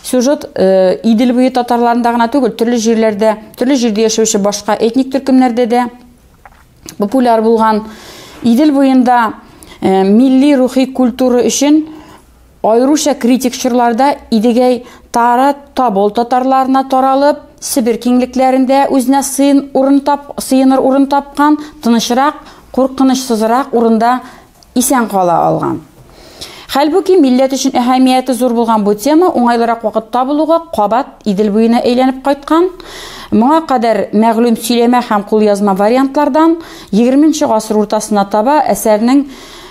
Сюжет э, Идел буе татарларында гына түгел, төрле җирләрдә, төрле җирдә яшәүче башка этник төркемнәрдә дә популяр булган. Идел буенда э, милли рухи культура өчен аеруча критик чорларда Идегәй Тара Тобол татарларына таралып, Себер киңлекләрендә үзенә сыен урын тап, сыеныр урын тапкан, тынычрак, куркынычсызрак урында исән кала алган. Хәлбуки, милләт өчен әһәмияте зур булган бу тема уңайлырак вакыт табылуга кабат Идел буена әйләнеп кайткан. Моңа кадәр мәгълүм сөйләмә һәм кулъязма вариантлардан 20 нче гасыр уртасына таба әсәрнең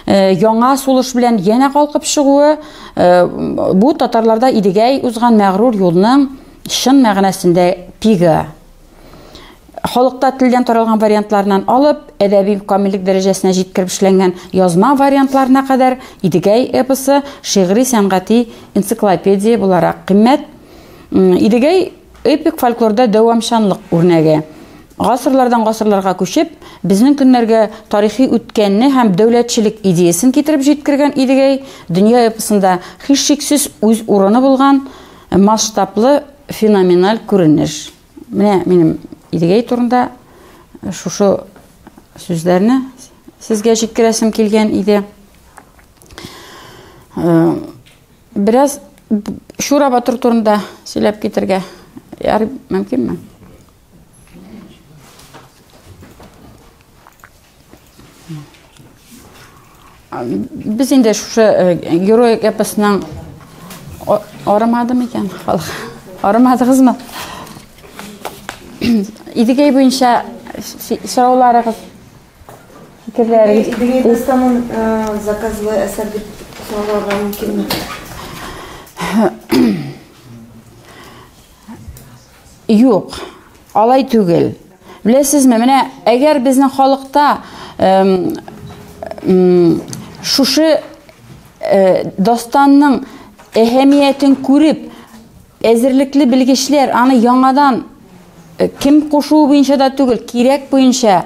э, яңа сулыш белән янә калкып чыгуы э, бу татарларда Идегәй узган мәгърур юлның чын мәгънәсендә пигы. Халыкта телдән таралган вариантларыннан алып, әдәби камиллек дәрәҗәсенә җиткереп эшләнгән язма вариантларына кадәр Идегәй эпосы шигъри сәнгати энциклопедия буларак кыйммәт. Идегәй эпик фольклорда дәвамчанлык үрнәге. Гасырлардан гасырларга күчеп, безнең көннәргә тарихи үткәнне һәм дәүләтчелек идеясен китереп җиткергән Идегәй дөнья эпосында һичшиксез үз урыны булган масштаблы феноменаль күренеш. Менә минем Идегәй турында шушы сүзләрне сезгә җиткерәсем килгән иде. Бераз Шура батыр турында сөйләп китергә ярый мөмкинме? Без инде шушы э, героик эпосның арымады микән халык? Арымадыгызмы? Идегәй буенча сорауларыгыз, фикерләрегез. Идегәй дастанын э, заказлы әсәр дип сорарга мөмкинме? Юк, алай түгел. Беләсезме, менә әгәр безнең халыкта шушы э, дастанның әһәмиятен күреп, әзерлекле белгечләр аны яңадан э, кем кушуы буенча да түгел, кирәк буенча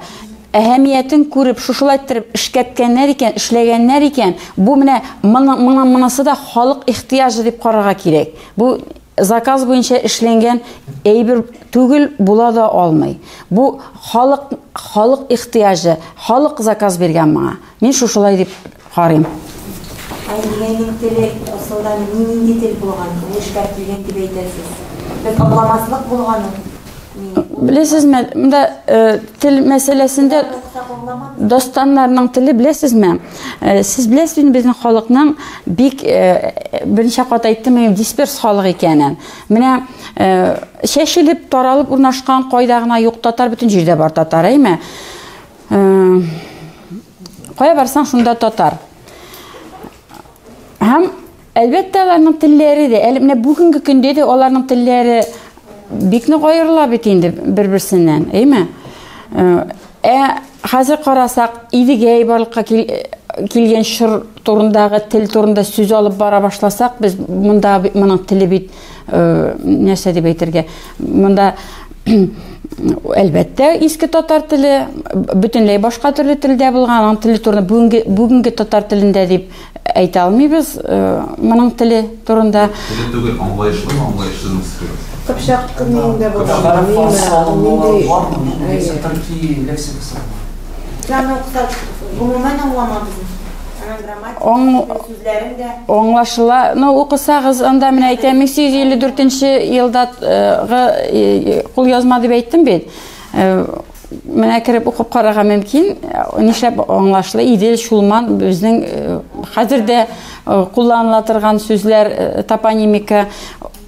әһәмиятен күреп, шушылай иттереп эшкәрткәннәр икән, эшләгәннәр икән, бу менә моның монысы да халык ихтыяҗы дип карарга кирәк. Бу заказ буенча эшләнгән әйбер түгел, була да алмый. Бу халык халык ихтыяҗы, халык заказ биргән моңа. Мин шушылай дип карыйм. Ә Идегәйнең теле асылда нинди тел булган? Ул эшкәртелгән дип әйтәсез. Без аңламаслык булган ул. Беләсезме, монда э, тел мәсьәләсендә дастаннарның теле беләсезме? Э, сез беләсез инде безнең халыкның бик э, берничә кат әйттем, дисперс халык икәнен. Менә чәчелеп, таралып урнашкан кайда гына юк татар, бөтен җирдә бар татар, әйме? Кая барсаң, шунда татар. Һәм Әлбәттә, аларның телләре дә, әле менә бүгенге көндә дә аларның телләре бик нык аерыла бит инде бер-берсеннән, әйме? Э, ә хәзер карасак, Идегәй барлыкка килгән чор турындагы тел турында сүз алып бара башласак, без монда моның теле бит э, нәрсә дип әйтергә? Монда әлбәттә, иске татар теле бөтенләй башка төрле телдә булган, аның теле турында бүгенге бүгенге татар телендә дип Әйтә алмыйбыз моның теле турында. Теле түгел, аңлаешлымы, аңлаешсызмы сез? Кыпчак нинди булган? Нинди төрки лексикасы? Аны укысак, гомумән аңламабыз. Аның грамматика сүзләрен дә. Аңлашыла. Ну, укысагыз, анда менә әйтәм, 1854 елдагы кулъязма дип әйттем бит. Менә кереп укып карарга мөмкин. Нишләп аңлашлы? Идел, Чулман безнең э, хәзер дә э, кулланыла торган сүзләр, э, топонимика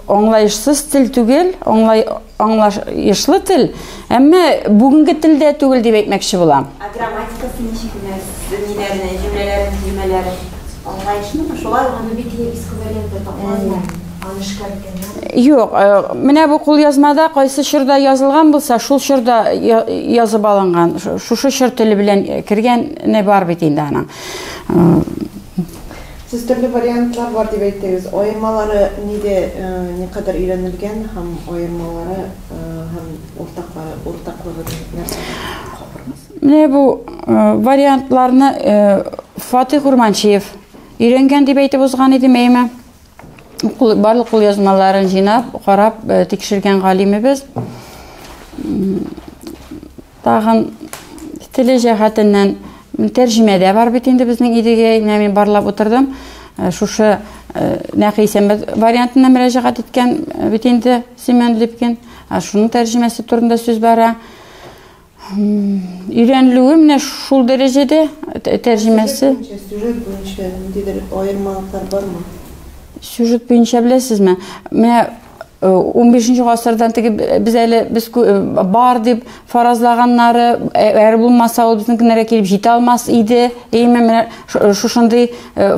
аңлаешсыз тел түгел, аңлай аңлаешлы тел, әмма бүгенге телдә түгел дип әйтмәкче булам. Ә грамматикасы ничек менә ниләрне, җөмләләрен, төземәләре? Аңлаешлымы? Шулай ук аны бит иске вариантта тапмадым. Аны эшкәрткәннәр. Юк, э, менә бу кулъязмада кайсы чорда язылган булса, шул чорда язып алынган. Шушы чор теле белән кергәне бар бит инде аның. Э, Сез төрле вариантлар бар дип әйттегез. Аермалары нидә, э, никадәр өйрәнелгән һәм аермалары һәм уртаклары, уртаклыгы нәрсәдә? Менә бу вариантларны Фатих Урманчиев өйрәнгән дип әйтеп узган идем, әйме? Кул, барлык кулъязмаларын җыйнап, карап, э, тикшергән галимебез. Тагын теле җәһәтеннән тәрҗемәдә бар бит инде безнең Идегәй. Менә мин барлап утырдым. Э, шушы э, Нәкый Исәнбәт вариантына мөрәҗәгать иткән бит инде Семен Липкин. Шуның тәрҗемәсе турында сүз бара. Өйрәнелүе менә шул дәрәҗәдә тәрҗемәсе. Сюжет буенча ниндидер аермалыклар бармы? Сюжет буенча беләсезме? Менә 15 гасырдан теге без әле без бар дип фаразлаганнары, әгәр булмаса, ул безнең көннәргә килеп җитә алмас иде. Әмма менә шушындый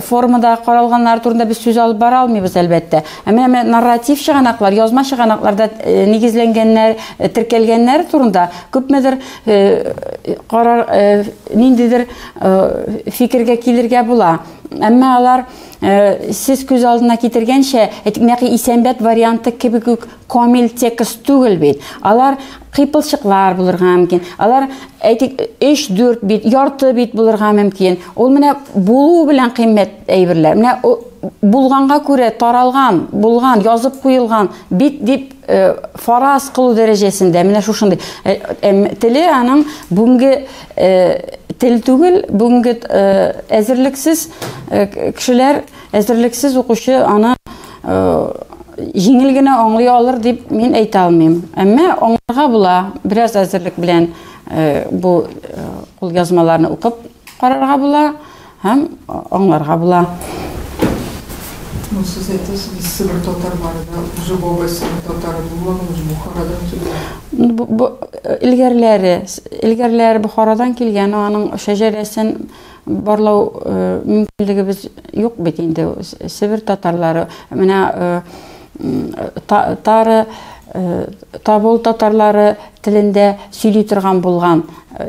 формада каралганнар турында без сүз алып бара алмыйбыз, әлбәттә. Ә менә нарратив чыганаклар, язма чыганакларда нигезләнгәннәр, теркәлгәннәр турында күпмедер карар, ниндидер фикергә килергә була. Әмма алар сез күз алдына китергәнчә, әйтик, Нәкый Исәнбәт варианты кебек үк камил текст түгел бит. Алар кыйпылчыклар булырга мөмкин. Алар, әйтик, 3-4 бит, ярты бит булырга мөмкин. Ул менә булу белән кыйммәт әйберләр. Менә булганга күрә таралган, булган, язып куелган бит дип фараз кылу дәрәҗәсендә менә шушындый. Теле аның бүгенге тел түгел, бүгенге әзерлексез кешеләр, әзерлексез укучы аны җиңел генә аңлый алыр дип мин әйтә алмыйм. Әмма аңларга була, бераз әзерлек белән бу кулъязмаларны укып карарга була һәм аңларга була. Ну, сез әйтәсез, Себер татарлары да, уже бабай Себер татары булмаган, уже Бухарадан килгән. Бу илгәрләре Бухарадан килгән, аның шәҗәрәсен барлау мөмкинлегебез юк бит инде. Себер татарлары, менә тары, Табул татарлары телендә сөйли торган булган.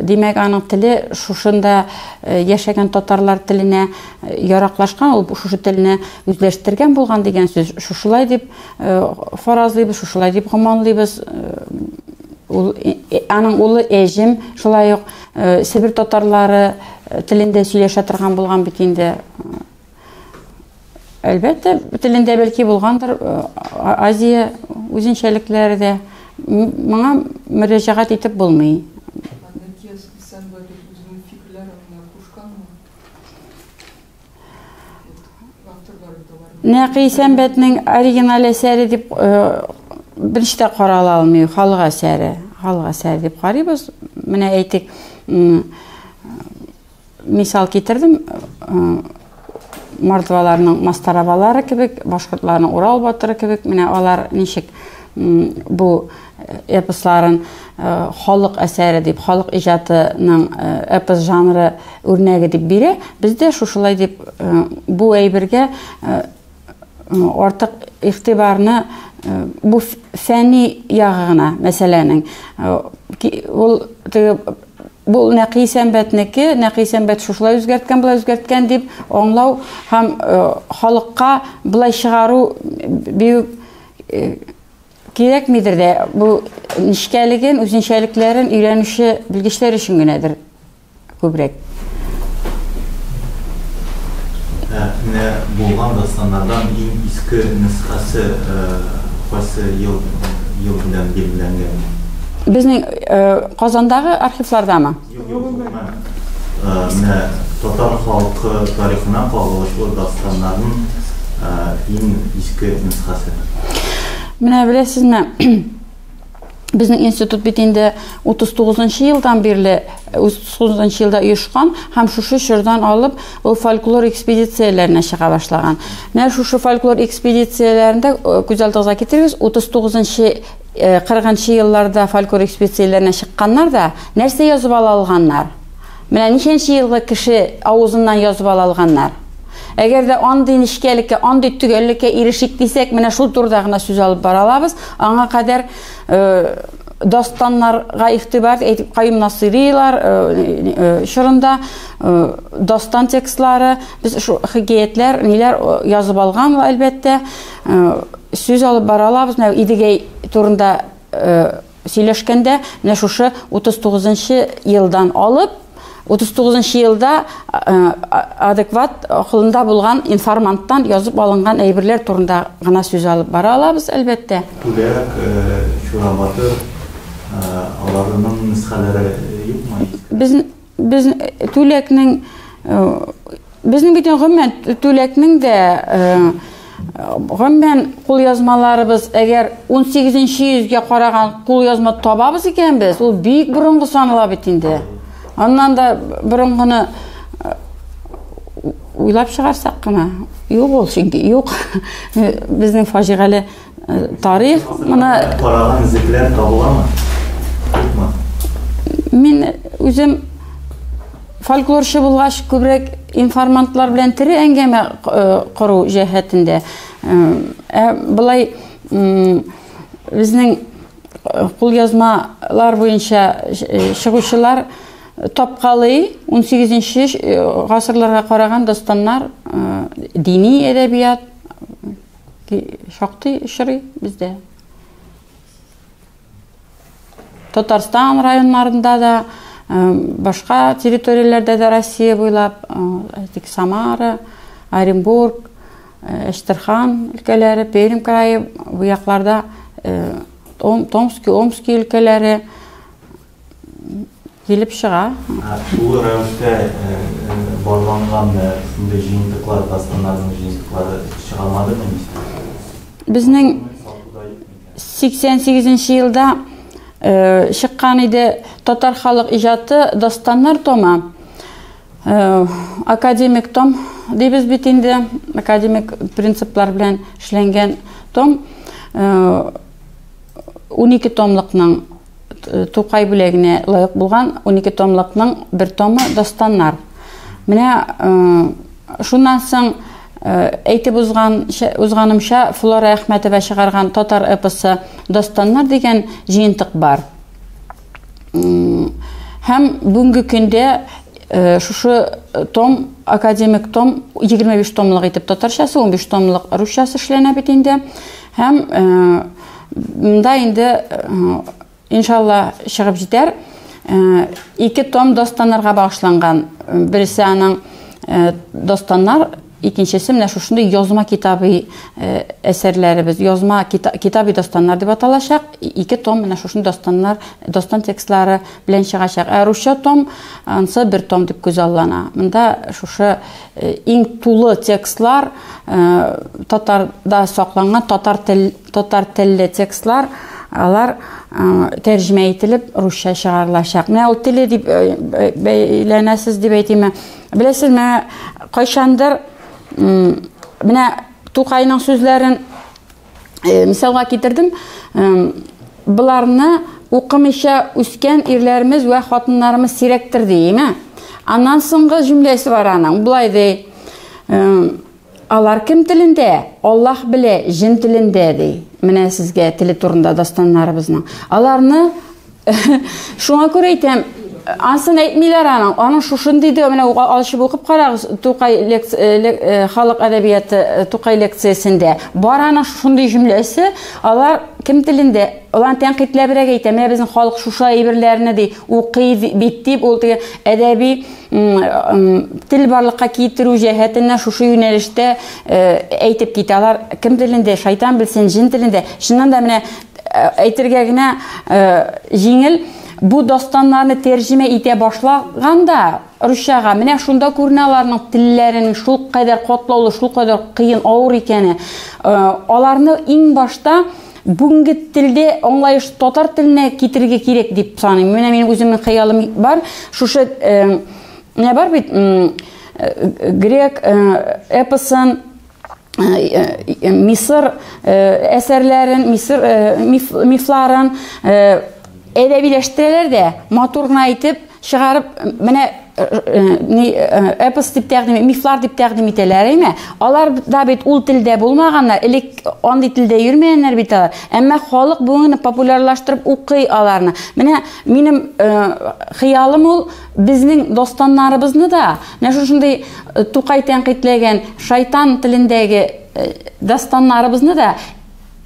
Димәк, аның теле шушында яшәгән татарлар теленә яраклашкан, ул шушы телне үзләштергән булган дигән сүз. Шушылай дип фаразлыйбыз, шушылай дип гоманлыйбыз. Ул, аның улы Әҗем шулай ук Себер татарлары телендә сөйләшә торган булган бит инде. Әлбәттә, телендә бәлки булгандыр Азия үзенчәлекләре дә. Моңа мөрәҗәгать итеп булмый. Нәкый Исәнбәтнең оригиналь әсәре дип берничә дә карала алмый, халык әсәре. Халык әсәре дип карыйбыз. Менә әйтик, мисал китердем, мордваларның мастарабалары кебек, башкортларның Урал батыры кебек, менә алар ничек бу эпосларын халык әсәре дип, халык иҗатының эпос жанры үрнәге дип бирә. Без дә шушылай дип бу әйбергә артык игътибарны, бу фәнни ягы гына мәсьәләнең. Ул теге бу Нәкый Исәнбәтнеке, Нәкый Исәнбәт шушылай үзгәрткән, былай үзгәрткән дип аңлау һәм халыкка былай чыгару бик кирәкмидер дә. Бу нечкәлеген, үзенчәлекләрен өйрәнүче белгечләр өчен генәдер күбрәк. Менә булган дастаннардан иң иске нөсхәсе кайсы ел белән билгеләнгән? Безнең Казандагы архивлардамы? Юк, юк, гомумән. Менә татар халкы тарихына кагылышлы дастаннарның иң иске нөсхәсе. Менә беләсезме, безнең институт бит инде 39 елдан бирле, 39 елда оешкан һәм шушы чордан алып ул фольклор экспедицияләренә чыга башлаган. Менә шушы фольклор экспедицияләрендә күз алдыгызга китерегез, 39-нчы, 40 елларда фольклор экспедицияләренә чыкканнар да нәрсә язып ала алганнар? Менә ничәнче елгы кеше авызыннан язып ала алганнар? Әгәр дә андый нечкәлеккә, андый төгәллеккә ирешик дисәк, менә шул турыда гына сүз алып бара алабыз. Аңа кадәр дастаннарга игътибар әйтеп, Каюм Насыйрилар чорында дастан текстлары, без шу хикәятләр, ниләр язып алган, әлбәттә, сүз алып бара алабыз. Менә Идегәй турында сөйләшкәндә, менә шушы 39 елдан алып, 39 елда адекват акылында булган информанттан язып алынган әйберләр турында гына сүз алып бара алабыз, әлбәттә. Түләк, Чура батыр, аларның нөсхәләре юкмы? Без Түләкнең, безнең бит гомумән Түләкнең дә гомумән кулъязмаларыбыз, әгәр 18 йөзгә караган кулъязма табабыз икән без, ул бик борынгы санала бит инде. Аннан да борынгыны уйлап чыгарсак кына, юк ул, чөнки юк. Безнең фаҗигале Тарих моны караган эзлекләр табыламы? Юкмы? Мин үзем фольклорчы булгач, күбрәк информантлар белән тере әңгәмә кору җәһәтендә. Ә болай безнең кулъязмалар буенча чыгучылар тапкалый 18 гасырларга караган дастаннар, дини әдәбият шактый очрый бездә. Татарстан районнарында да, башка территорияләрдә дә Россия буйлап, әйтик, Самара, Оренбург, Әчтерхан өлкәләре, Пермь крае, бу якларда Томский, Омский өлкәләре килеп чыга. Шул рәвештә барланган шундый җыентыклар, дастаннарның җыентыклары чыгармадымы? Безнең 88 елда чыккан иде Татар халык иҗаты дастаннар томы. Академик том дибез бит инде, академик принциплар белән эшләнгән том. 12 томлыкның Тукай бүләгенә лаек булган 12 томлыкның бер томы дастаннар. Менә шуннан соң әйтеп узган узганымча Флора Әхмәтова чыгарган Татар эпосы дастаннар дигән җыентык бар. Һәм бүгенге көндә шушы том, академик том 25 томлык итеп татарчасы, 15 томлык русчасы эшләнә бит инде. Һәм монда инде иншалла чыгып җитәр. 2 том дастаннарга багышланган. Берсе аның дастаннар, икенчесе менә шушындый язма китабы әсәрләребез, язма китаби дастаннар дип аталачак. 2 том менә шушындый дастаннар, дастан текстлары белән чыгачак. Ә русча том ансы бер том дип күзаллана. Монда шушы иң тулы текстлар, татарда сакланган татар телле текстлар, алар тәрҗемә ителеп русча чыгарылачак. Менә ул теле дип бәйләнәсез дип әйтимме? Беләсезме, кайчандыр менә Тукайның сүзләрен мисалга китердем. Буларны укымыйча үскән ирләребез вә хатыннарыбыз сирәктер дийме? Аннан соңгы җөмләсе бар аның. Булай ди. Алар кем телендә? Аллаһ белә, җен телендә ди. Менә сезгә теле турында дастаннарыбызның. Аларны шуңа күрә әйтәм, ансын әйтмиләр аның. Аның шушындый диде, менә алышып укып карагыз, Тукай халык әдәбияты Тукай лекциясендә. Бар аның шушындый җөмләсе, алар кем телендә? Аларны тәнкыйтьләбрәк әйтә. Менә безнең халык шушы әйберләрне ди, укый бит дип, ул теге әдәби тел барлыкка китерү җәһәтеннән шушы юнәлештә әйтеп китә. Алар кем телендә? Шайтан белсен, җен телендә. Чыннан да менә әйтергә генә җиңел, бу дастаннарны тәрҗемә итә башлаганда русчага, менә шунда күренә аларның телләренең шул кадәр катлаулы, шул кадәр кыен, авыр икәне. Аларны иң башта бүгенге телдә аңлаеш татар теленә китерергә кирәк дип саныйм. Менә минем үземнең хыялым бар. Шушы менә бар бит грек эпосын, Мисыр әсәрләрен, Мисыр мифларын әдәбиләштерәләр дә, матур гына итеп чыгарып, менә эпос дип тәкъдим, мифлар дип тәкъдим итәләр, әйме? Алар да бит ул телдә булмаганнар, элек андый телдә йөрмәгәннәр бит алар. Әмма халык бүгенне популярлаштырып укый аларны. Менә минем хыялым ул безнең дастаннарыбызны да, менә шушындый Тукай тәнкыйтьләгән шайтан телендәге дастаннарыбызны да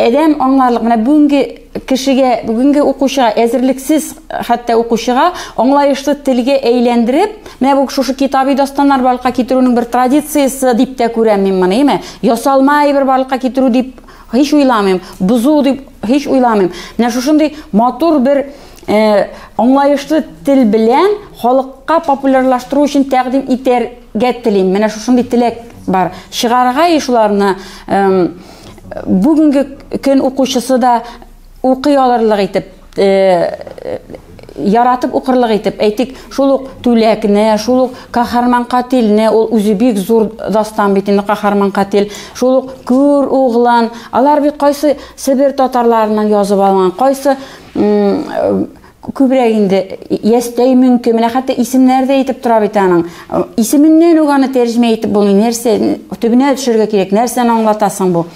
әдәм аңларлык, менә бүгенге кешегә, бүгенге укучыга, әзерлексез хәтта укучыга аңлаешлы телгә әйләндереп, менә бу шушы китаби дастаннар барлыкка китерүнең бер традициясе дип тә күрәм мин моны, әйме? Ясалма әйбер барлыкка китерү дип һич уйламыйм, бозу дип һич уйламыйм. Менә шушындый матур бер аңлаешлы тел белән халыкка популярлаштыру өчен тәкъдим итәргә телим. Менә шушындый теләк бар. Чыгарга шуларны бүгенге көн укучысы да укый алырлык итеп Яратып укырлык итеп, әйтик, шул ук Түләкне, шул ук Каһарман Катилне, ул үзе бик зур дастан бит инде Каһарман Катил, шул ук Күр углан, алар бит кайсы Себер татарларыннан язып алынган, кайсы күбрәк инде Ястәй Мөңке, менә хәтта исемнәре дә әйтеп тора бит аның. Исеменнән үк аны тәрҗемә итеп булмый, нәрсә төбенә төшергә кирәк, нәрсәне аңлатасың бу?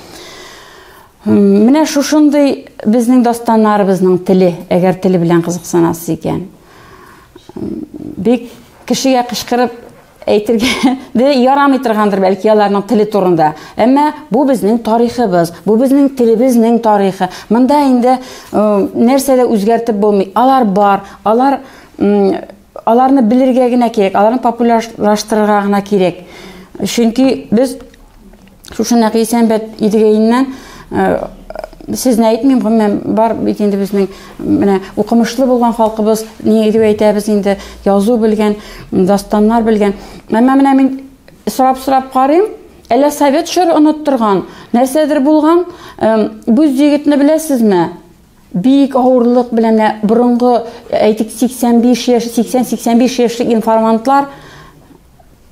Менә шушындый безнең дастаннарыбызның теле, әгәр теле белән кызыксынасыз икән. Бик кешегә кычкырып әйтергә дә ярамый торгандыр бәлки аларның теле турында. Әмма бу безнең тарихыбыз, бу безнең телебезнең тарихы. Монда инде нәрсә дә үзгәртеп булмый. Алар бар, алар аларны белергә генә кирәк, аларны популярлаштырырга гына кирәк. Чөнки без шушы Нәкый Исәнбәт Идегәеннән сезне әйтмим, гомумән бар бит инде безнең менә укымышлы булган халкыбыз, ни дип әйтәбез инде, язу белгән, дастаннар белгән. Әмма менә мин сорап-сорап карыйм, әллә совет чоры оныттырган, нәрсәдер булган, бүз егетне беләсезме? Бик авырлык белән менә борынгы, әйтик, 85 яшь, 80-85 яшьлек информантлар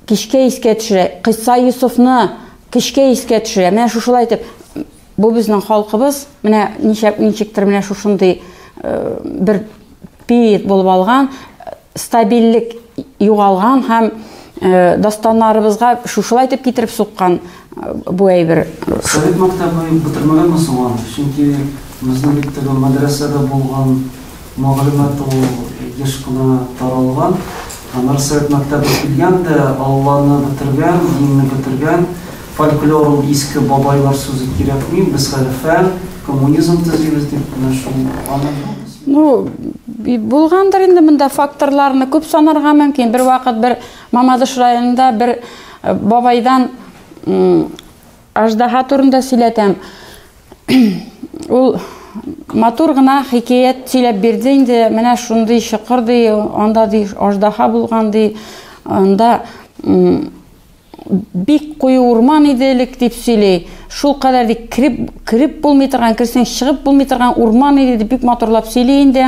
кичкә искә төшерә. Кыйсса Йосыфны кичкә искә төшерә. Менә шушылай итеп, бу безнең халкыбыз, менә ничек, ничектер менә шушындый бер период булып алган, стабильлек югалган һәм дастаннарыбызга шушылай итеп китереп суккан бу әйбер. Совет мәктәбе бетермәгәнме соң аны? Чөнки безнең бит теге мәдрәсәдә булган мәгълүмат ул еш кына таралган. Аннары совет мәктәбе килгән дә, Алланы бетергән, динне бетергән, фольклор ул иске бабайлар сүзе кирәкми, без хәзер фән, коммунизм төзибез дип, менә шул аны. Ну, булгандыр инде монда факторларны күп санарга мөмкин. Бер вакыт бер Мамадыш районында бер бабайдан аждаһа турында сөйләтәм. Ул матур гына хикәят сөйләп бирде инде. Менә шундый чокыр ди, анда ди аждаһа булган ди. Анда бик куе урман иде элек дип сөйли. Шул кадәр ди кереп, кереп булмый торган, керсәң чыгып булмый торган урман иде дип бик матурлап сөйли инде.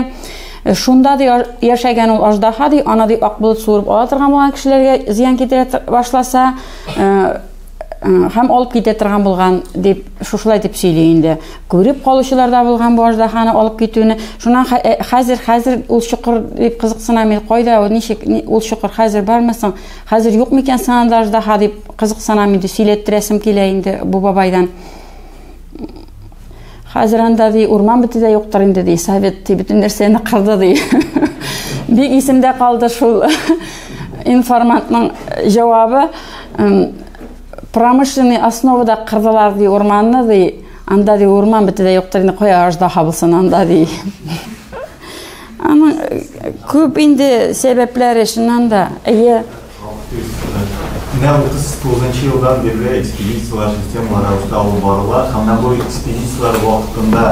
Шунда ди яшәгән ул аждаһа ди, аны ди ак болыт суырып ала торган булган кешеләргә зыян китерә башласа, һәм алып китә торган булган дип шушылай дип сөйли инде. Күреп калучылар да булган бу аждаһаны алып китүне. Шуннан хәзер, хәзер ул чокыр дип кызыксына мин, кайда ул, ничек ул чокыр хәзер бармы соң? Хәзер юк микән соң анда аждаһа дип кызыксынам инде, сөйләттерәсем килә инде бу бабайдан. Хәзер анда ди урман бете дә юктыр инде ди, совет ди бөтен нәрсәне кырды ди. Бик исемдә калды шул информантның җавабы. Промышленный основада кырдылар ди урманны ди. Анда ди урман бете дә юктыр инде, кая аждаһа булсын анда ди. Аның күп инде сәбәпләре чыннан да. Әйе. Менә 39 елдан бирле экспедицияләр системалы рәвештә алып барыла. Һәм менә бу экспедицияләр вакытында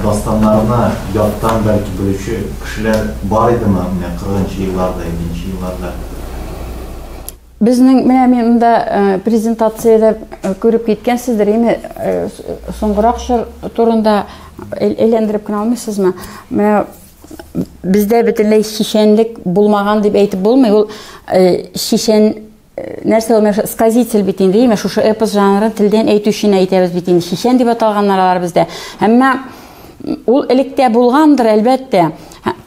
дастаннарны яттан бәлки белүче кешеләр бар идеме менә 40 елларда, 50 елларда? Безнең менә мин монда презентациядә күреп киткәнсездер, име соңгырак чор турында әйләндереп кенә алмыйсызмы? Менә бездә бөтенләй чичәнлек булмаган дип әйтеп булмый. Ул чичән нәрсә ул, менә сказитель бит инде, име шушы эпос жанрын телдән әйтүчене әйтәбез бит инде. Чичән дип аталганнар алар бездә. Әмма ул электә булгандыр, әлбәттә.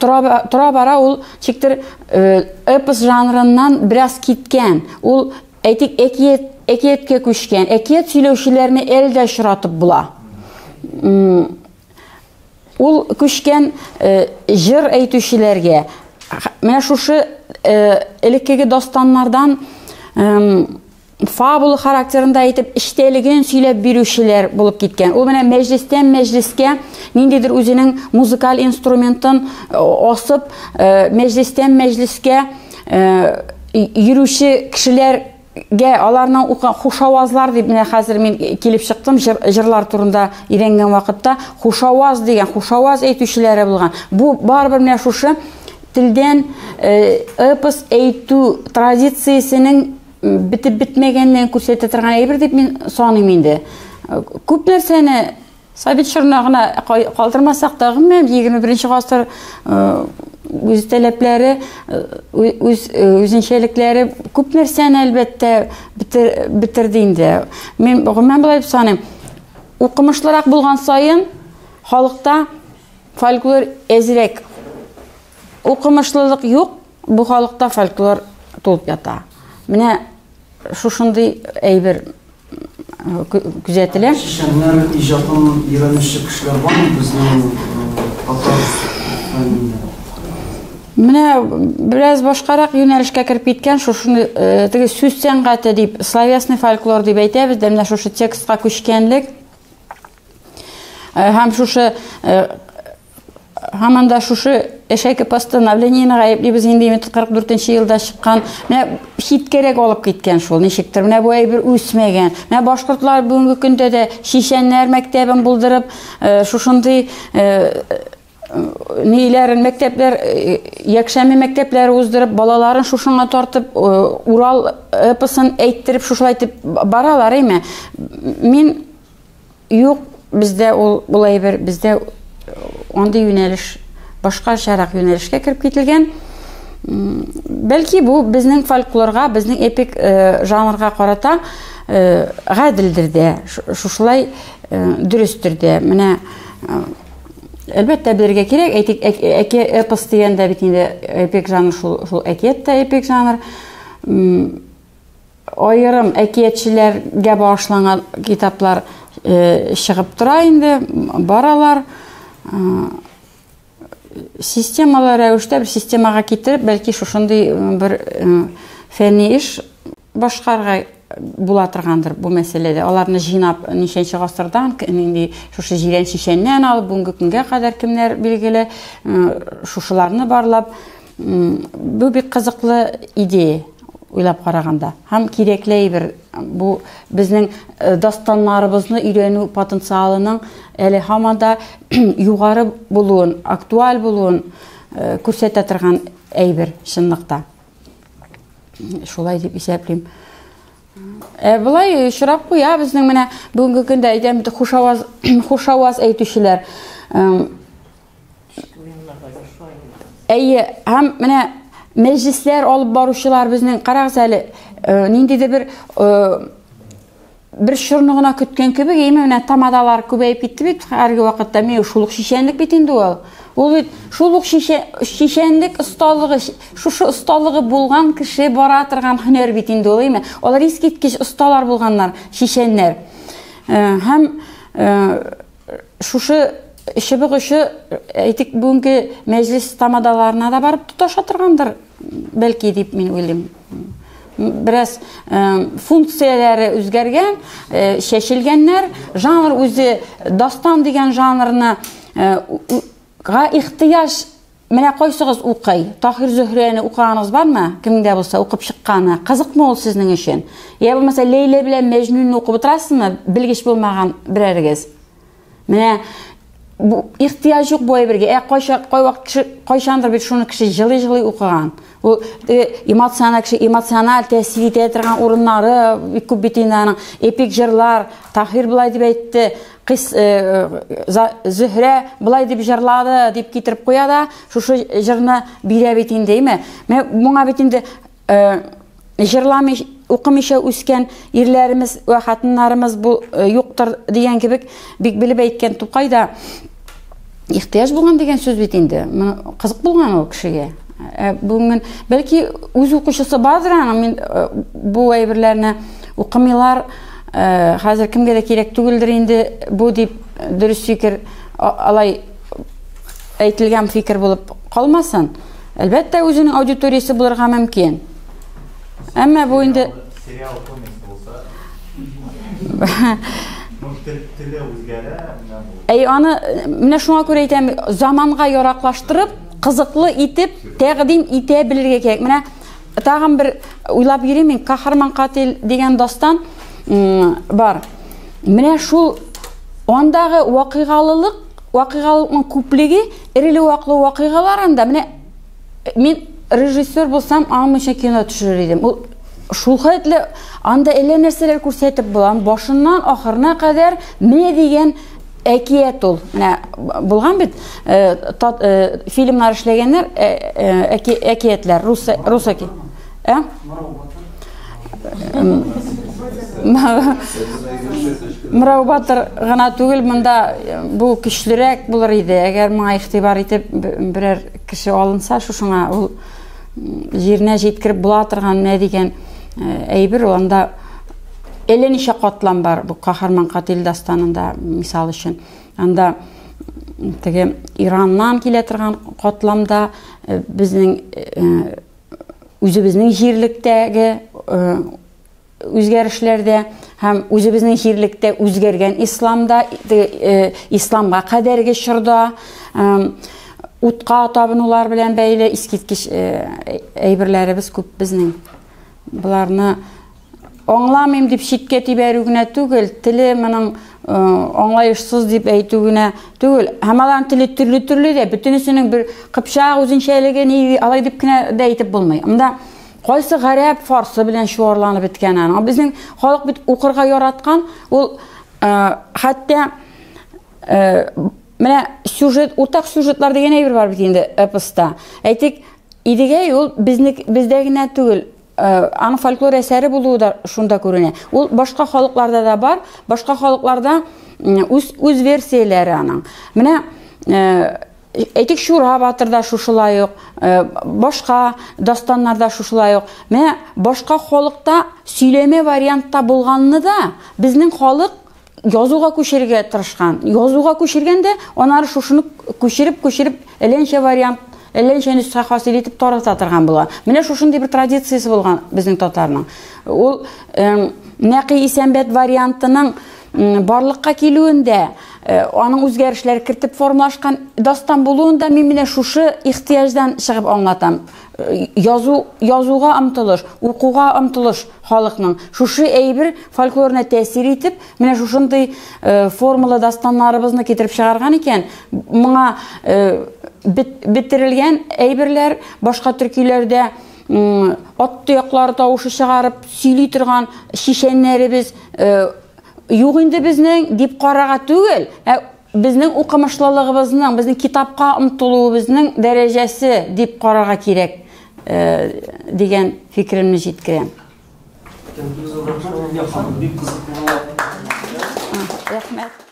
Тора бара ул чиктер эпос жанрыннан бераз киткән. Ул, әйтик, әкияткә күчкән. Әкият сөйләүчеләрне әле дә очратып була. Ул күчкән җыр әйтүчеләргә. Менә шушы элеккеге дастаннардан фабула характерында әйтеп, эчтәлеген сөйләп бирүчеләр булып киткән. Ул менә мәҗлестән мәҗлескә ниндидер үзенең музыкаль инструментын асып, мәҗлестән мәҗлескә йөрүче кешеләргә, аларның укыган хушавазлар дип, менә хәзер мин килеп чыктым, җырлар турында өйрәнгән вакытта, хушаваз дигән, хушаваз әйтүчеләре булган. Бу барыбер менә шушы телдән эпос әйтү традициясенең бетеп бетмәгәнлеген күрсәтә торган әйбер дип мин саныйм инде. Күп нәрсәне Совет чорына гына калдырмасак та, гомумән, 21 гасыр үз таләпләре, үз үзенчәлекләре күп нәрсәне, әлбәттә, бетерде инде. Мин гомумән болай дип саныйм. Укымышлырак булган саен халыкта фольклор әзрәк. Укымышлылык юк, бу халыкта фольклор тулып ята. Менә шушындый әйбер күзәтелә. Чеченнәр иҗатын өйрәнүче кешеләр бармы безнең татар фәнендә? Менә бераз башкарак юнәлешкә кереп киткән шушыны теге сүз сәнгате дип, словесный фольклор дип әйтәбез дә, менә шушы текстка күчкәнлек һәм шушы һаман да шушы әшәке постановлениене гаеплибез инде, 44 нче елда чыккан. Менә читкәрәк алып киткән шул, ничектер. Менә бу әйбер үсмәгән. Менә башкортлар бүгенге көндә дә чичәннәр мәктәбен булдырып, шушындый ниләрен, мәктәпләр, якшәмбе мәктәпләре уздырып, балаларын шушыңа тартып, Урал эпосын әйттереп, шушылай итеп баралар, әйме? Мин юк, бездә ул ул әйбер, бездә андый юнәлеш башкачарак юнәлешкә кереп кителгән. Бәлки бу безнең фольклорга, безнең эпик жанрга карата гаделдер дә, шушылай дөрестер дә. Менә әлбәттә белергә кирәк, әйтик, әке эпос дигәндә бит инде эпик жанр шул, шул әкият тә эпик жанр. Аерым әкиятчеләргә багышланган китаплар чыгып тора инде, баралар. Системалы рәвештә бер системага китереп, бәлки шушындый бер фәнни эш башкарырга була торгандыр бу мәсьәләдә. Аларны җыйнап, ничәнче гасырдан, нинди шушы җирән чичәннән алып, бүгенге көнгә кадәр кемнәр билгеле, шушыларны барлап, бу бик кызыклы идея, уйлап караганда. Һәм кирәкле әйбер бу безнең дастаннарыбызны өйрәнү потенциалының әле һаман да югары булуын, актуаль булуын күрсәтә торган әйбер чынлыкта. Шулай дип исәплим. Ә болай очрап куя безнең менә бүгенге көндә әйтәм бит хушаваз, хушаваз әйтүчеләр. Әйе, һәм менә мәҗлесләр алып баручылар безнең, карагыз әле, ниндидер бер бер чорны гына көткән кебек, әйме, менә тамадалар күбәеп китте бит хәзерге вакытта. Менә шул ук чичәнлек бит инде ул. Ул бит шул ук чичәнлек осталыгы, шушы осталыгы булган кеше бара торган һөнәр бит инде ул, әйме. Алар искиткеч осталар булганнар, чичәннәр. Һәм шушы чыбык очы, әйтик, бүгенге мәҗлес тамадаларына да барып тоташа торгандыр, бәлки, дип мин уйлыйм. Бераз функцияләре үзгәргән, чәчелгәннәр, жанр үзе дастан дигән жанрны га ихтыяҗ. Менә кайсыгыз укый? Таһир Зөһрәне укыганыгыз бармы? Кемдә булса укып чыкканы. Кызыкмы ул сезнең өчен? Я булмаса Ләйлә белән Мәҗнүнне укып утырасызмы? Белгеч булмаган берәрегез. Менә бу ихтыяҗ юк бу әйбергә. Ә кайчан, кайвакыт кеше, кайчандыр бит шуны кеше җылый-җылый укыган. Ул эмоциональ кеше эмоциональ тәэсир итә торган урыннары бик күп бит инде аның. Эпик җырлар, Таһир болай дип әйтте, Кыйс, Зөһрә болай дип җырлады дип китереп куя да, шушы җырны бирә бит инде, әйме? Менә моңа бит инде җырламый, укымыйча үскән ирләребез вә хатыннарыбыз бу юктыр дигән кебек бик белеп әйткән Тукай да ихтыяҗ булган дигән сүз бит инде. Моны кызык булган ул кешегә. Бүген бәлки үз укучысы бардыр аның, мин бу әйберләрне укымыйлар, хәзер кемгә дә кирәк түгелдер инде бу дип дөрес фикер алай әйтелгән фикер булып калмасын. Әлбәттә, үзенең аудиториясе булырга мөмкин. Әмма бу инде сериал комикс булса, теле үзгәрә, менә бу. Әй, аны менә шуңа күрә әйтәм, заманга яраклаштырып, кызыклы итеп тәкъдим итә белергә кирәк. Менә тагын бер уйлап йөрим мин, Каһарман катил дигән дастан бар. Менә шул андагы вакыйгалылык, вакыйгалыкның күплеге, эреле-ваклы вакыйгалар анда. Менә мин режиссер булсам, аңмыйча кино төшерер идем. Ул шул хәтле анда әллә нәрсәләр күрсәтеп була. Башыннан ахырына кадәр менә дигән Әкият ул. Менә булган бит фильмнар эшләгәннәр, әкиятләр, рус рус әки. Ә? Мырау батыр гына түгел, монда бу көчлерәк булыр иде. Әгәр моңа игътибар итеп берәр кеше алынса, шушыңа ул җиренә җиткереп була торган менә дигән әйбер ул. Анда әллә ничә катлам бар бу Каһарман Катил дастанында, мисал өчен. Анда теге Ираннан килә торган катламда безнең үзебезнең җирлектәге үзгәрешләрдә һәм үзебезнең җирлектә үзгәргән исламда, исламга кадәрге чорда утка табынулар белән бәйле искиткеч әйберләребез күп безнең. Боларны аңламыйм дип читкә тибәрү генә түгел, теле моның аңлаешсыз дип әйтү генә түгел. Һәм аларның теле төрле-төрле дә, бөтенесенең бер кыпчак үзенчәлеге ни алай дип кенә дә әйтеп булмый. Монда кайсы гарәп, фарсы белән чуарланып беткән аның. Безнең халык бит укырга яраткан, ул хәтта менә сюжет, уртак сюжетлар дигән әйбер бар бит инде эпоста. Әйтик, Идегәй ул безне бездә генә түгел, аның фольклор әсәре булуы да шунда күренә. Ул башка халыкларда да бар, башка халыкларда үз үз версияләре аның. Менә әйтик, Чура батырда шушылай ук, башка дастаннарда шушылай ук. Менә башка халыкта сөйләмә вариантта булганны да безнең халык язуга күчерергә тырышкан. Язуга күчергән дә, аннары шушыны күчереп-күчереп, әллә вариант, әллә ничә нөсхә хасил итеп тарата торган була. Менә шушындый бер традициясе булган безнең татарның. Ул Нәкый Исәнбәт вариантының барлыкка килүендә, аның үзгәрешләр кертеп формалашкан дастан булуында мин менә шушы ихтыяҗдан чыгып аңлатам. Язу, язуга омтылыш, укуга омтылыш халыкның шушы әйбер фольклорына тәэсир итеп, менә шушындый формалы дастаннарыбызны китереп чыгарган икән, моңа бетерелгән әйберләр башка төркиләрдә ат тояклары тавышы чыгарып сөйли торган чичәннәребез юк инде безнең дип карарга түгел, ә безнең укымышлылыгыбызның, безнең китапка омтылуыбызның дәрәҗәсе дип карарга кирәк дигән фикеремне җиткерәм. Бик кызыклы. Рәхмәт.